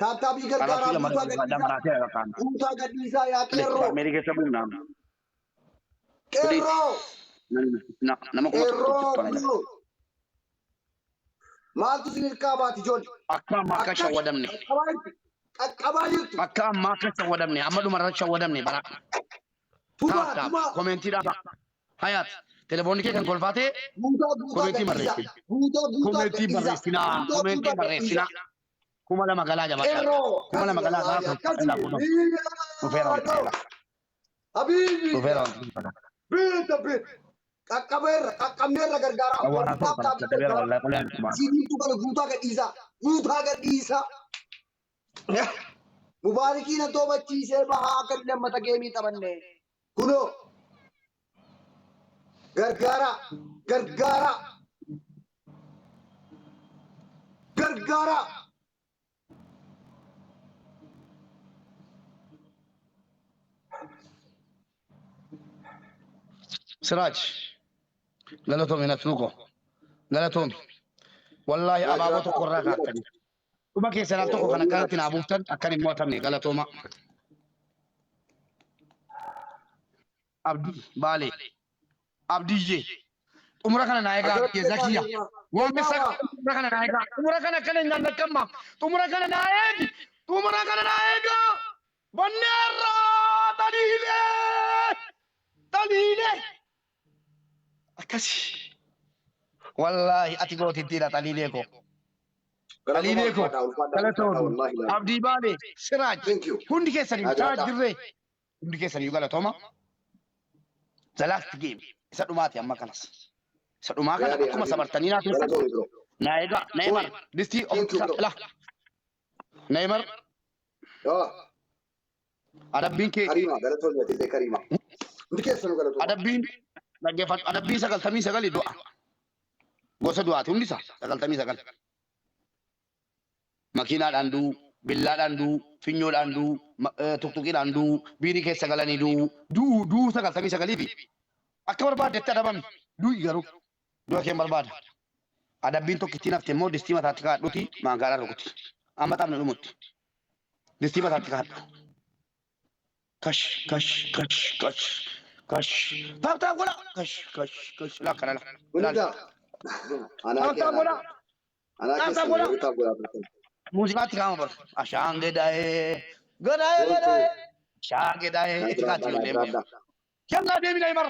Taaptaabii gargaaraa Kanaafuu lama guutaa gadhiisaa. lamaraatee bakkaan. Guutaa gadhiisaa yaa qeerroo. Ameerika keessa bu'uun Qeerroo. Nama 1,000 Qeerroo. jibbana. Kunoo. Maaltu isin hirkaa baati ijoollee? Akka ammaa akka shawwadamne. Qaqqabaa jirtu. Qaqqabaa jirtu. Akka ammaa akka shawwadamne. Amma dhumarra shawwadamne bara. Tumaa Taap taap. tumaa. Komentii dhaaba. Hayaat. Telefoonni kee kan kolfaatee Guutaa guutaa komentii gadhiisaa. barreessi. Guutaa guutaa Komentii gadhiisaa. barreessinaa. Guutaa Komentii guutaa barreessinaa. gadhiisaa. 2,000 galaa jabaadha. Qeerroo. 2,000 galaa gaafa Akkasi. Dhufeera walitti. Habiibi. Dhufeera walitti. Biita biita. Qaqqabeerra qaqqabneerra gargaaraa. Awwaara ta'u kana dadhabeera wallahi qolaan kumaa. Sibiiltuu kana guutaa gadhiisaa. Guutaa gadhiisaa. Mubaarikii na toobachiisee bahaa akka inni lammata geemii taphanne. Kunoo. Gargaaraa. Gargaaraa. Gargaaraa. Siraaj. Galatoomi nafnu koo. Galatoomi. Wallaahi abaaboo tokko irraa kaattani. Dhuma keessan al tokko kan akkanatti naa buuftan akkan hin mo'atamne galatooma. Abdii Baalee. Abdiyyee. Xumura kana naa egaa Abdiyyee Zakiyya. Waan messa xumura kana naa egaa. Xumura kana akkana hin nyaanne Xumura kana naa eegi. Xumura kana naa eegaa. Banneerra Xaliilee! Xaliilee! Akkasi. Wallaahi ati gootittiidha Xaliilee koo. Galatoomaa Xaliilee koo. ulfaadhaa ulfaadhaa ulfaadhaa Galatoomi. wallaahi laa. Abdii Baalee. Siraaj. Thank you. Hundi keessaniyyuu Naa Siraaj jiraadhaa. Dirree. Hundi keessaniyyuu galatooma. The last game. Isa dhumaati amma kanas. Isa dhumaa kana Yaade akkuma Habibi. sabartanii naa keessan. Galatoomi bro. Na egaa Neymar. Distii Thank you bro. la. Neymar Ah, adabbiin kee Karima galatoomi atillee Karima. Hundi keessanuu galatooma. adabbiin dhaggeeffadhu adabbiin 99 du'a. Gosa du'aati hundi isaa 99. Makiinaadhaan du'uu, billaadhaan du'uu, finyoodhaan du'uu, tuktuqiidhaan du'uu, biirii keessa galanii du'uu, du'uu du'uu 99 fi akka barbaaddetti adabami. Du'i garuu du'a keen barbaada. Adabbiin tokkittiin hafte immoo distii mataatti kaa'adhuuti maankaadhaan rukuti. Amma taphni dhumutti. Distii mataatti kaa'adhu. Kash kash kash kash kash. Taap taap godha. Kash kash kash. Laa kana laa. Hundaa. Anaa Taap kee taap anaa godha. kee. Anaa Taap taap keessan godha. warri taap godhaa turtan. Muuziqaatti kaa'ama bara. Ashaan gedaa'ee. Gedaa'ee Boontuu. gedaa'ee. Ashaan gedaa'ee. Naa Itti kaatti jiraadhaa naa ijoolleen beeku. jiraadhaa. Yallaa deemi Neymar.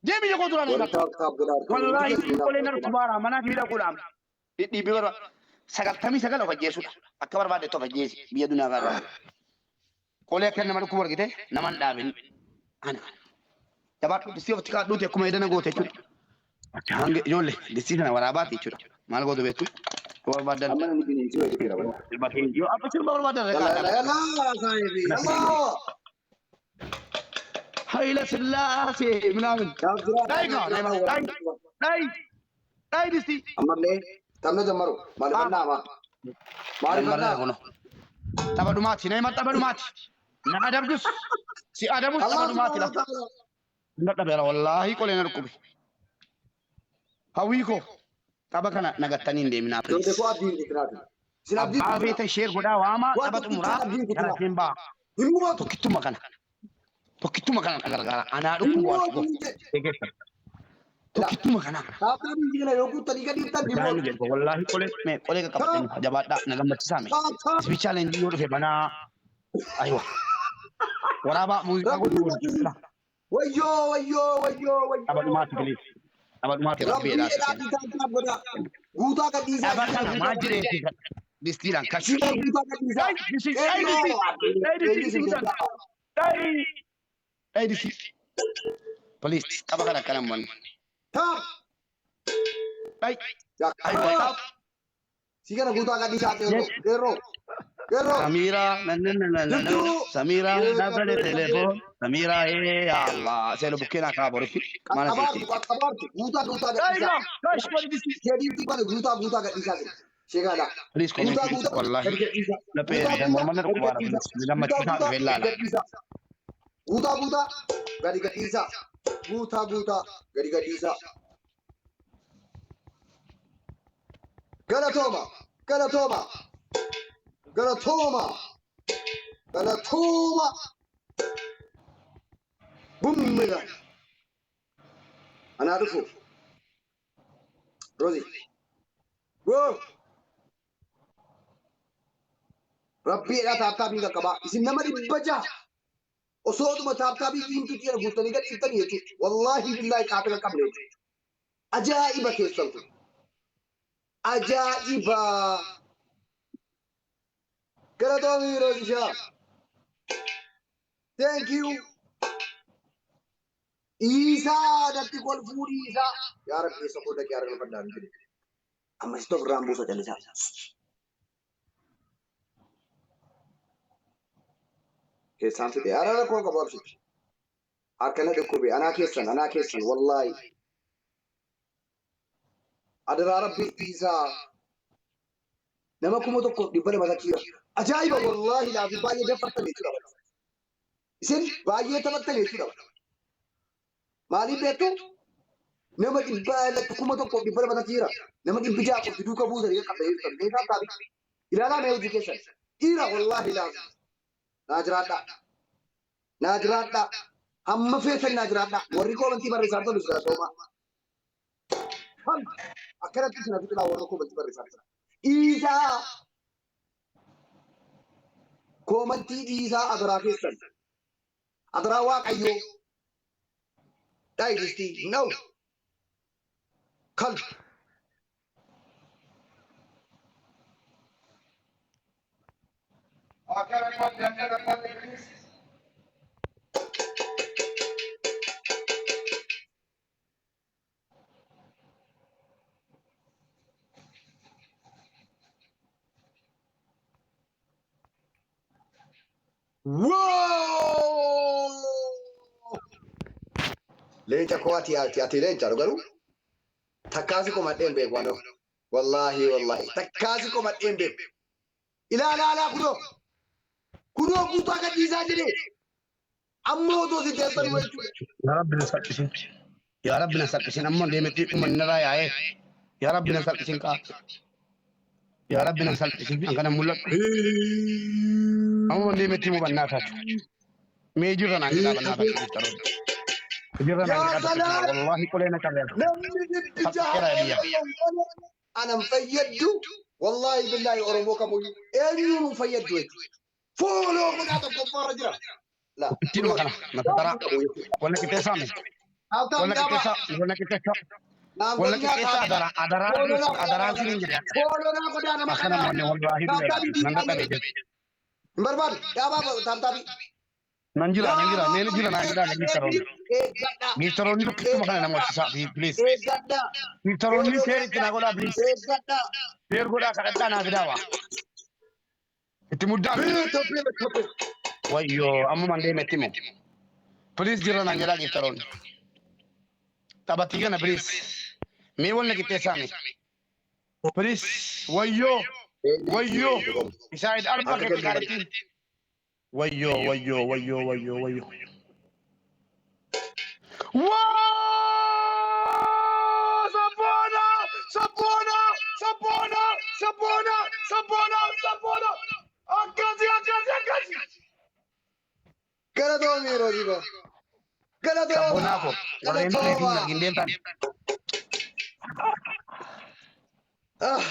Deemi jedhoo dura Warri Neymar. taap taap godhaa turtan hundi Wallaahi keessan naaf qolee na galatooma. dhukkubaara manaa fi dhaquudhaan. Dhidhiibbii barbaada. 99 of ajjeessuudha. Akka barbaaddetti of ajjeesi biyya dunyaa kanarraa. Qolee akka nama dhukkubu argite nama hin dhaabin. Ana. Jabaadhu distii ofitti kaadhuuti akkuma edana goote jechuudha. Hanga ijoollee distii sana waraabaati jechuudha. Maal gootu beektu? Yoo barbaadan Amma namni bineensi wayii jira bara. sirba keenya yoo abba sirba barbaadan Yalla reqaa yalla yalla saahibi yalla. Hayila Sillaasee minaamin. Naaf jiraadhaa Dhayi naaf kaa jiraadhaa dhayi warra. dhayi dhayi distii. Ammallee taphna jammaru maalifannaa ama Jammarreera maalifannaa. kuno. Tapha dhumaati Neymar tapha dhumaati. Na adabdus si adabus tapha Allah dhumaati subhaanahu la. wa ta'ala. Dadhabeera wallaahi qolee na dhukkube. Hawwii koo tapha kana nagattanii hin deeminaa Ijoollee please. koo abdii hin kutinaati. Isin abdii Abbaa kutinaa. feetan sheer godhaa waamaa Waan tapha tokkichaan xumuraa abdii hin kana kutinaa. seen ba'a. Hin mootu. Tokkittuma kana. Tokkittuma kana na gargaara. Anaa Hin dhukkubu mootu waan hin jedhe. Tokkittuma kana. Taaphaa biyyi kana yoo guuttanii gadi dhiiftan ni Isaan mootu. jedhu wallaahi qolee mee qolee qaqqabatanii Taap jabaadhaa na gammachiisaa mee. taap taap. Isbi challenge yoo dhufe banaa aywa. Waraabaa muuziqaa Rabbi godhuu nu Wayyoo wayyoo wayyoo Tapha wayyoo dhumaati wayyoo. please. Tapha dhumaati rabbi Rabbii jedhaa si jedhaa kenna. guutaa taap godhaa. Guutaa gadhiisaa Tapha isiin kana guutaa maal gadhiisaa. jedhee distiidhaan kash. Isiin guutaa gadhiisaa. Dai distii dai Qeerroo. distii dai Eenyu distii isin guutaan danda'a? dai dai distii. Please tapha kana akkana manni. Taap. Dai aywa Yakkaa. taap. Si kana guutaa gadhiisaa qeerroo. Qeerroo. Qeerroo. Samira na na na na na na Jirtuu. Samira nabale telephone Samira eh ya Allah selo bukkeen akka boritti mana Qaqqabaartu keetti. qaqqabaartu guutaa guutaa Dai gadhiisaa. ga kash wali distii. Shediitti kana guutaa guutaa gadhiisaa jira. Sheekaadha. Please comment Guutaa guutaa wallahi gadi gadhiisaa. laphee Guutaa guutaa mormanna gadi dhukkubaadha gadhiisaa. please Guutaa gammachiisaa guutaa dhufe gadi ilaala. gadhiisaa. Guutaa guutaa gadi gadhiisaa. Guutaa guutaa gadi gadhiisaa. Galatooma galatooma galatooma galatooma bummila anaa dhufu Rozi goo rabbiidha taaptaabii qaqqabaa isin nama 600 osoodhuma taaptaabii diimtuu jira guuttanii gad dhiiftanii jechuudha wallaahi billaahi qaata qaqqabne jechuudha ajaa'iba keessan kun ajaa'iba galatoomii Roozishaa thank you Dhiisaa natti kolfuu dhiisaa. Yaa Rabbi keessa koo dhaqee harka fadhaan jedhe. Amma sitti ofirraan buusa callisaa. Keessaan fixe. Ara rakkoo qabu abshir. Harka na dhukkube. Anaa keessan anaa keessan wallaahi. Adaraa Rabbi dhiisaa. Nama 1200 takkiira. Ajaa'iba wallaahi laafi baay'ee daffartan jechuudha. Isin baay'ee taphattan jechuudha. Maaliif beektu? Nama 1,200 takkiira. Nama 600 qofti duuka buusanii qaqqabda jechuudha. Meeshaan taabii. Ilaalaa mee hojii keessan. Dhiira wallaahi laafi. Naa jiraadhaa. Naa jiraadhaa. Hamma feetan naa jiraadhaa. Warri koomantii barreessaa tolus galatoomaa. Ham akkanatti isin hafi xilaa warra koomantii barreessaa turan. Dhiisaa koomantii dhiisaa adaraa keessan. Adaraa Waaqayyoo. Dhaayi distii. Hin dha'u. Kalbu. Wow! Leenca koo ati ati ati leenca garuu takkaasi qomadhee hin beeku anoo. Wallaahi wallaahi takkaasi qomadhee hin beeku. Ilaalaa alaa kunoo kunoo guutaa gadhiisaa jedhee amma otoo si teessan jechuudha. Yaa Rabbi na salphisin. Yaa Rabbi na salphisin. Amma deemetti uummanni narraa yaa'ee. Yaa Rabbi na salphisin kaa. Yaa Rabbi na salphisin. An kana mul'adhu. Amma deemetti himuu bannaa taatu. Mee jirra naan jedhaa bannaa taatu jechuudha. Jirra naan Yaa jedhaa taatu. salaam! Wallaahi qolee na qabee. Namni dhibbi jaha Salpheera biyya. anan fayyaddu wallaahi billaahi Oromoo kamuyyuu eenyuun hin fayyaddu jechuudha. Fooloo godhaa tokkoffaarra jira. La. Ittiinuma kana na taraa. Walla qixxeessaa mee? Walla qixxeessaa. Walla qixxeessaa. Walla qixxeessaa adaraa adaraa adaraan siniin jedhe. Akkana mo'anne wallaahi du'eera. Nan dadhabe jedhe. Hin barbaadu. Dhaabaa taaptaabii. Nan jira nan jira mee jira naan jedhaa giiftaroonni. Eeggadhaa. Giiftaroonni tokkichuma kana nama hojjechiisaa please. Eeggadhaa. Giiftaroonni seer itti naa godhaa please. Eeggadhaa. Seer godhaa kadhadhaa naa fidaa waa. Itti muddaa. Biito biito biito. Wayyoo amma deeme itti himu. Please jira naan jedhaa giiftaroonni. Taphattii kana please. Mee wal na qixxeessaa mee. Please wayyoo wayyoo Isaayid arba Akka keetti kennu kaadhittiin. Wayyoo wayyoo wayyoo wayyoo wayyoo. Waa sabboona sabboona sabboona sabboona sabboona sabboona akkasi akkasi akkasi. Galatoomi yeroo jiru. Galatooma. Sabboonaa koo warreen reetiin Galatooma. argin deemtan. Ah.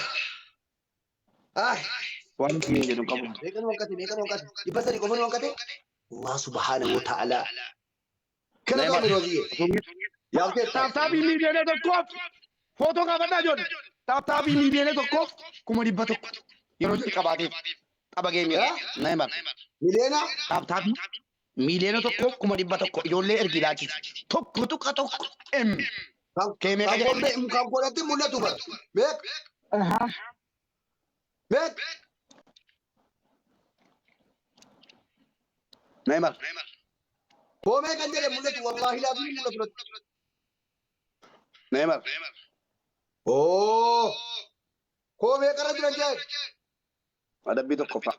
Ah. Waan hin jedhu qabu. Meeqa nu hanqate? Meeqa nu hanqate? 300 qofa nu hanqate? Allah subhaanahu wa ta'ala. Galatoomi Rooziyye. Yaalteetta. Taaptaabii 1,000,000f footoo kaafadhaa ijoollee. Taaptaabii 1,100,000 yeroo jalqabaatiif tapha geemiidha. Na himan. Miliyoona? Taaptaabii 1,100,000 ijoollee ergi ilaalchisi. 1.1 M. Kan Kee meeqa kan jedhe? kobbee kan godhatti mul'atu bara. Meeqa? Meeqa? Na himan. Koo meeqa jedhe mul'atu wallaahi laafi mul'atu natti. Na himan. Oo. Koo meeqarra jiran jedhe? Adabbii tokkoffaa.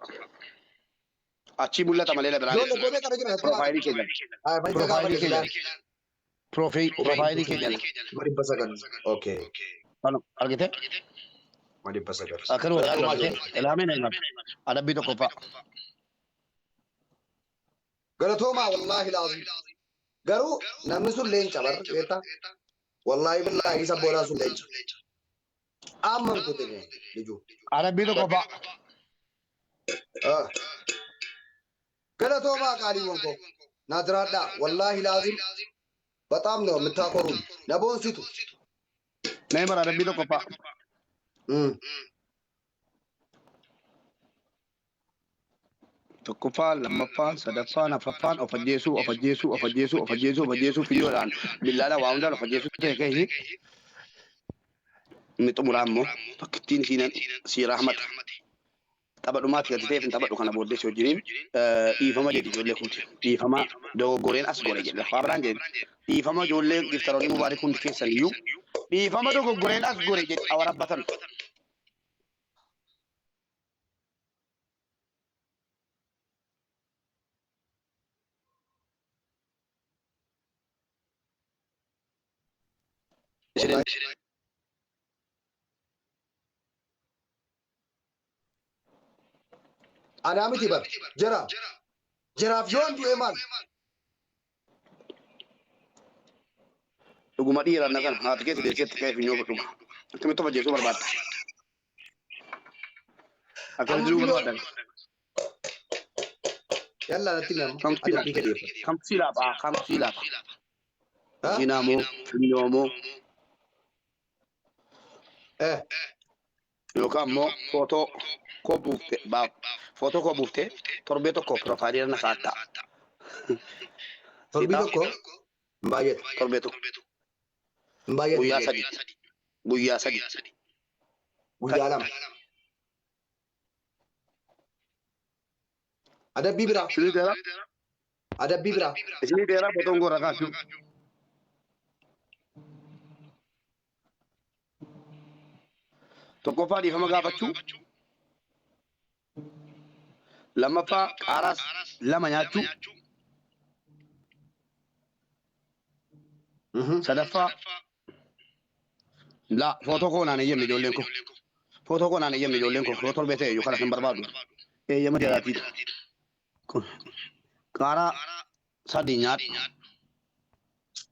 Achii mul'ata malee la biraan. Ijoollee koo meeqarra jiran? Piroofaayilii kee jala. Piroofaayilii kee jala. Piroofaayilii kee jala. 900. Okay. Argite? 900. Akkanuma argite? Ilaamee na himan. Adabbii tokkoffaa. Galatoomaa wallaahi laazim. Garuu namni sun leenca bar beektaa? Wallaahi billaahi isa boonaa sun leenca. Amma hin kutine lijuu. Adabbii tokkoffaa. Ah. Galatoomaa qaaliiwwan koo. Naa jiraadhaa wallaahi laazim በጣም ነው የምታኮሩን ነቦንሲቱ Na himan adabbii tokkoffaa. Tokkoffaan, lammaffaan, sadaffaan, afraffaan of ajjeesuu, of ajjeesuu, of ajjeesuu, of ajjeesuu, of ajjeesuu, fiyyoodhaan, billaadhaan waa hundaan of ajjeesuu ta'e keehi. Inni xumuraa immoo tokkittiin isiin si rahmata. Tapha dhumaati gadi ta'eef hin taphadhu kana booddee si wajjiniin dhiifama jedhi ijoollee kuuti. Dhiifama dogoggoreen as gore jedhi. Lafaa biraan jedhi. Dhiifama ijoollee giftaroonni mubaarik hundi keessan iyyuu dhiifama dogoggoreen as gore jedhi awarabbatan. Anaa miti bar jara jaraaf yoon du'e maal Dhuguma dhiira na kana haati keessa deesseetti ka'ee finyoo godhuma. Akkamitti of ajjeesuu barbaadda? Akkamitti du'uu barbaadda? Yallaa natti himi amma. Kamtu Adabbii silaapa? kee dhiyeeffadhu. Kamtu silaapa? Kamtu silaapa? Ha? Makiinaa moo? Funyoo moo? Eh. Yookaan immoo footoo koo buufte baaf footoo koo buufte torbee tokko piroofaayilii irra na kaa'atta. Torbii Sitaa tokko hin baay'atu. torbee tokko Hin baay'atu guyyaa jedhe. sadi guyyaa sadi Guyyaa lama. Adabbii biraa. Isinii dheeraa Adabbii biraa. isinii dheeraa footoon koo irra kaa'achuu. Tokkoffaa dhiifama gaafachuu. Lammaffaa qaaraas lama nyaachuu. Sadaffaa la footoo koo naan eeyyamne ijoolleen koo. Footoo koo naan eeyyamne ijoolleen koo. Yoo torbee ta'e iyyuu kana hin barbaadu. Eeyyama jalaatiidha. Qaaraa sadi nyaadhu.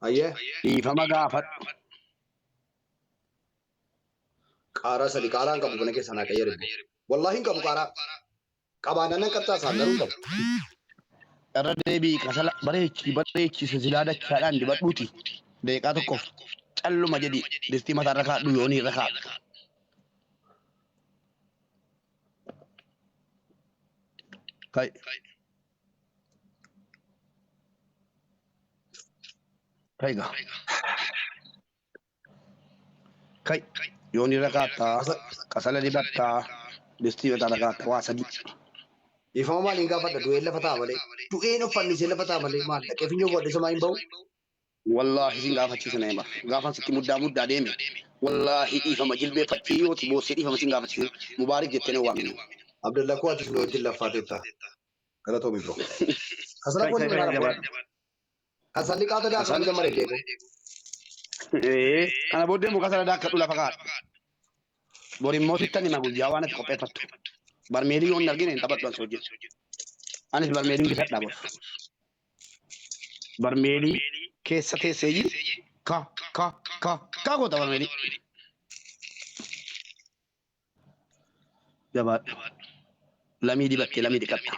Ayyee. Dhiifama gaafadhu. Qaaraa sadi qaaraa hin qabu mana keessaa naa qayyari. Wallaahi hin qabu qaaraa. Qabaannaan nan qaxxaa isaan garuu hin qabu. Irra deebi'i kasala bareechi bareechi silsilaa dachaadhaan dibadhuuti. Daqiiqaa tokkoof calluma jedhi distii mataa irra kaadhu yoonii irra kaadhu. Kai. Kai gaa. Kai. Yoonii irra kaattaa kasala dibattaa distii mataa irra kaattaa waa sadii. Dhiifama maaliin gaafadha du'een lafa ta'a malee. Du'een of fannisee lafa ta'a malee maal dhaqee funyoo godhe somaa hin ba'u. Wallaahi sin gaafachiisa Neymar. Gaafan sitti muddaa muddaa deeme. Wallaahi dhiifama jilbeeffachii yooti boossee dhiifama sin gaafachiisa. Mubaarik jettee na waamina. Abdalla koo atis nu wajjin laffaateetta. Galatoomi bro. Kasala Kai koo kai ni kai mara jabaadhu. Kasalli qaata daakamuu Kasala. jammare deebi'u. Ee kana booddee muka sana daakkadhu lafa kaadhu. Bor immoo sittan hima guyyaa waan ati qopheeffattu. Barmeelii yoon hin argine hin taphadhu an si wajjin. Anis barmeeliin bitadha bor. Barmeelii keessa teesseeyyi ka ka ka ka goota barmeelii. Jabaadhu. Lamii dibattee lamii dhiqatta.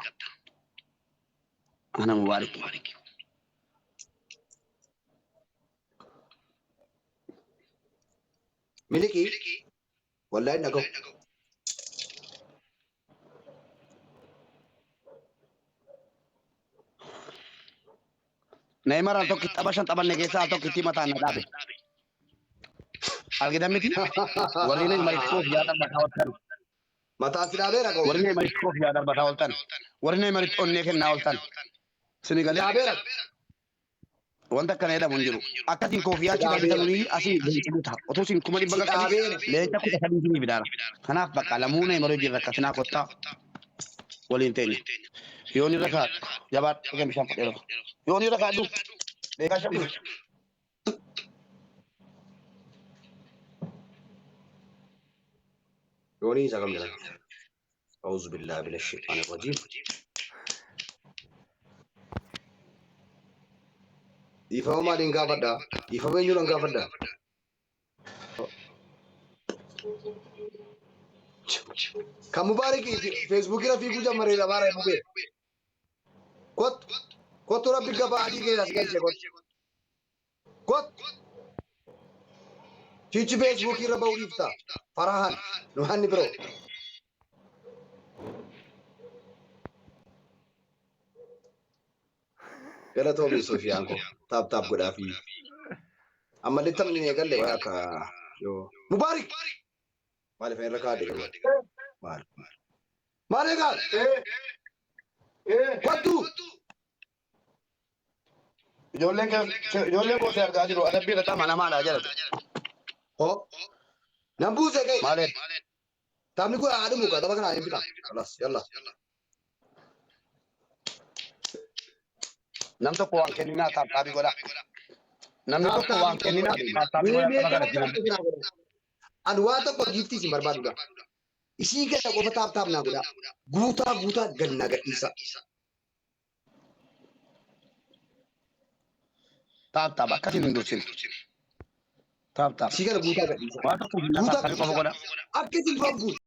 Ana mubaarik. Miliqii wallahi hin dhagahu. Neymar al tokko tapha shan taphanne keessaa al tokkittii mataan na dhaabe. Argitan miti? Warri Neymaritti koof yaa darbataa ooltan. Mataan si dhaabeera koo. Warri Neymaritti koof yaa darbataa ooltan. Warri Neymaritti onnee kennaa ooltan. Sini galee Dhaabeera. wanta akkana jedhamu hin jiru. Akkasiin koofiyyaa achi galchitanuu asii leenca guuta. Otoo isin 500,000 Si galchanii dhaabeera. leenca 13 isinii fidaara. Kanaaf bakka lamuu Neymar wajjin rakkatinaa kottaa waliin teenya. Yoon irra kaadhu. Jabaadhu. Dhugeen bishaan fudhee dhufa. Yoon irra kaadhu. Beekaa shan dhufe. Yoonii isa kam jedhama? A'uuzu billaahi mina shayxaani rajiim. Dhiifama maaliin gaafadha? Dhiifama eenyuudhaan gaafadha? Kan Mubaarik Feesbuukii irra fiiguu jammaree labaara mubee. Kottu kottu rabbi gabaa adii keessa si galche kottu. Kottu. Chichi Feesbuukii irra ba'uu dhiifta. Farahan nuhanni biroo. Galatoomi Sofiyaan koo taap taap godhaafi. Ammallee taphni hin eegalle waa akka yoo. Mubaarik! Maaliif irra kaadhe garuu? Maal? Maal eegaa? Kottu! Ijoolleen kee ijoolleen koo si argaa jiru adabbii irratti amanamaadha jedhate. Hoo? Nan buuse ga'e. Maaliif? Taphni kun haa dhumu tapha kana hin fixa. Khalas yalla. Nam tokko waan kenninaa taaptaabii godhaa. Namni tokko waan kenninaa taaptaabii godhaa tapha kana jiran. Ani waa tokko giiftii isin barbaadudha. Isii gada qofa taaptaap naa godhaa. Guutaa guutaa gad naa gadhiisa. Taaptaap akkasiin hin dursin. Taaptaap. Isii kana guutaa gadhiisa. Waa tokko Guutaa taaptaabii qofa godhaa. Akka isin duraan guutu.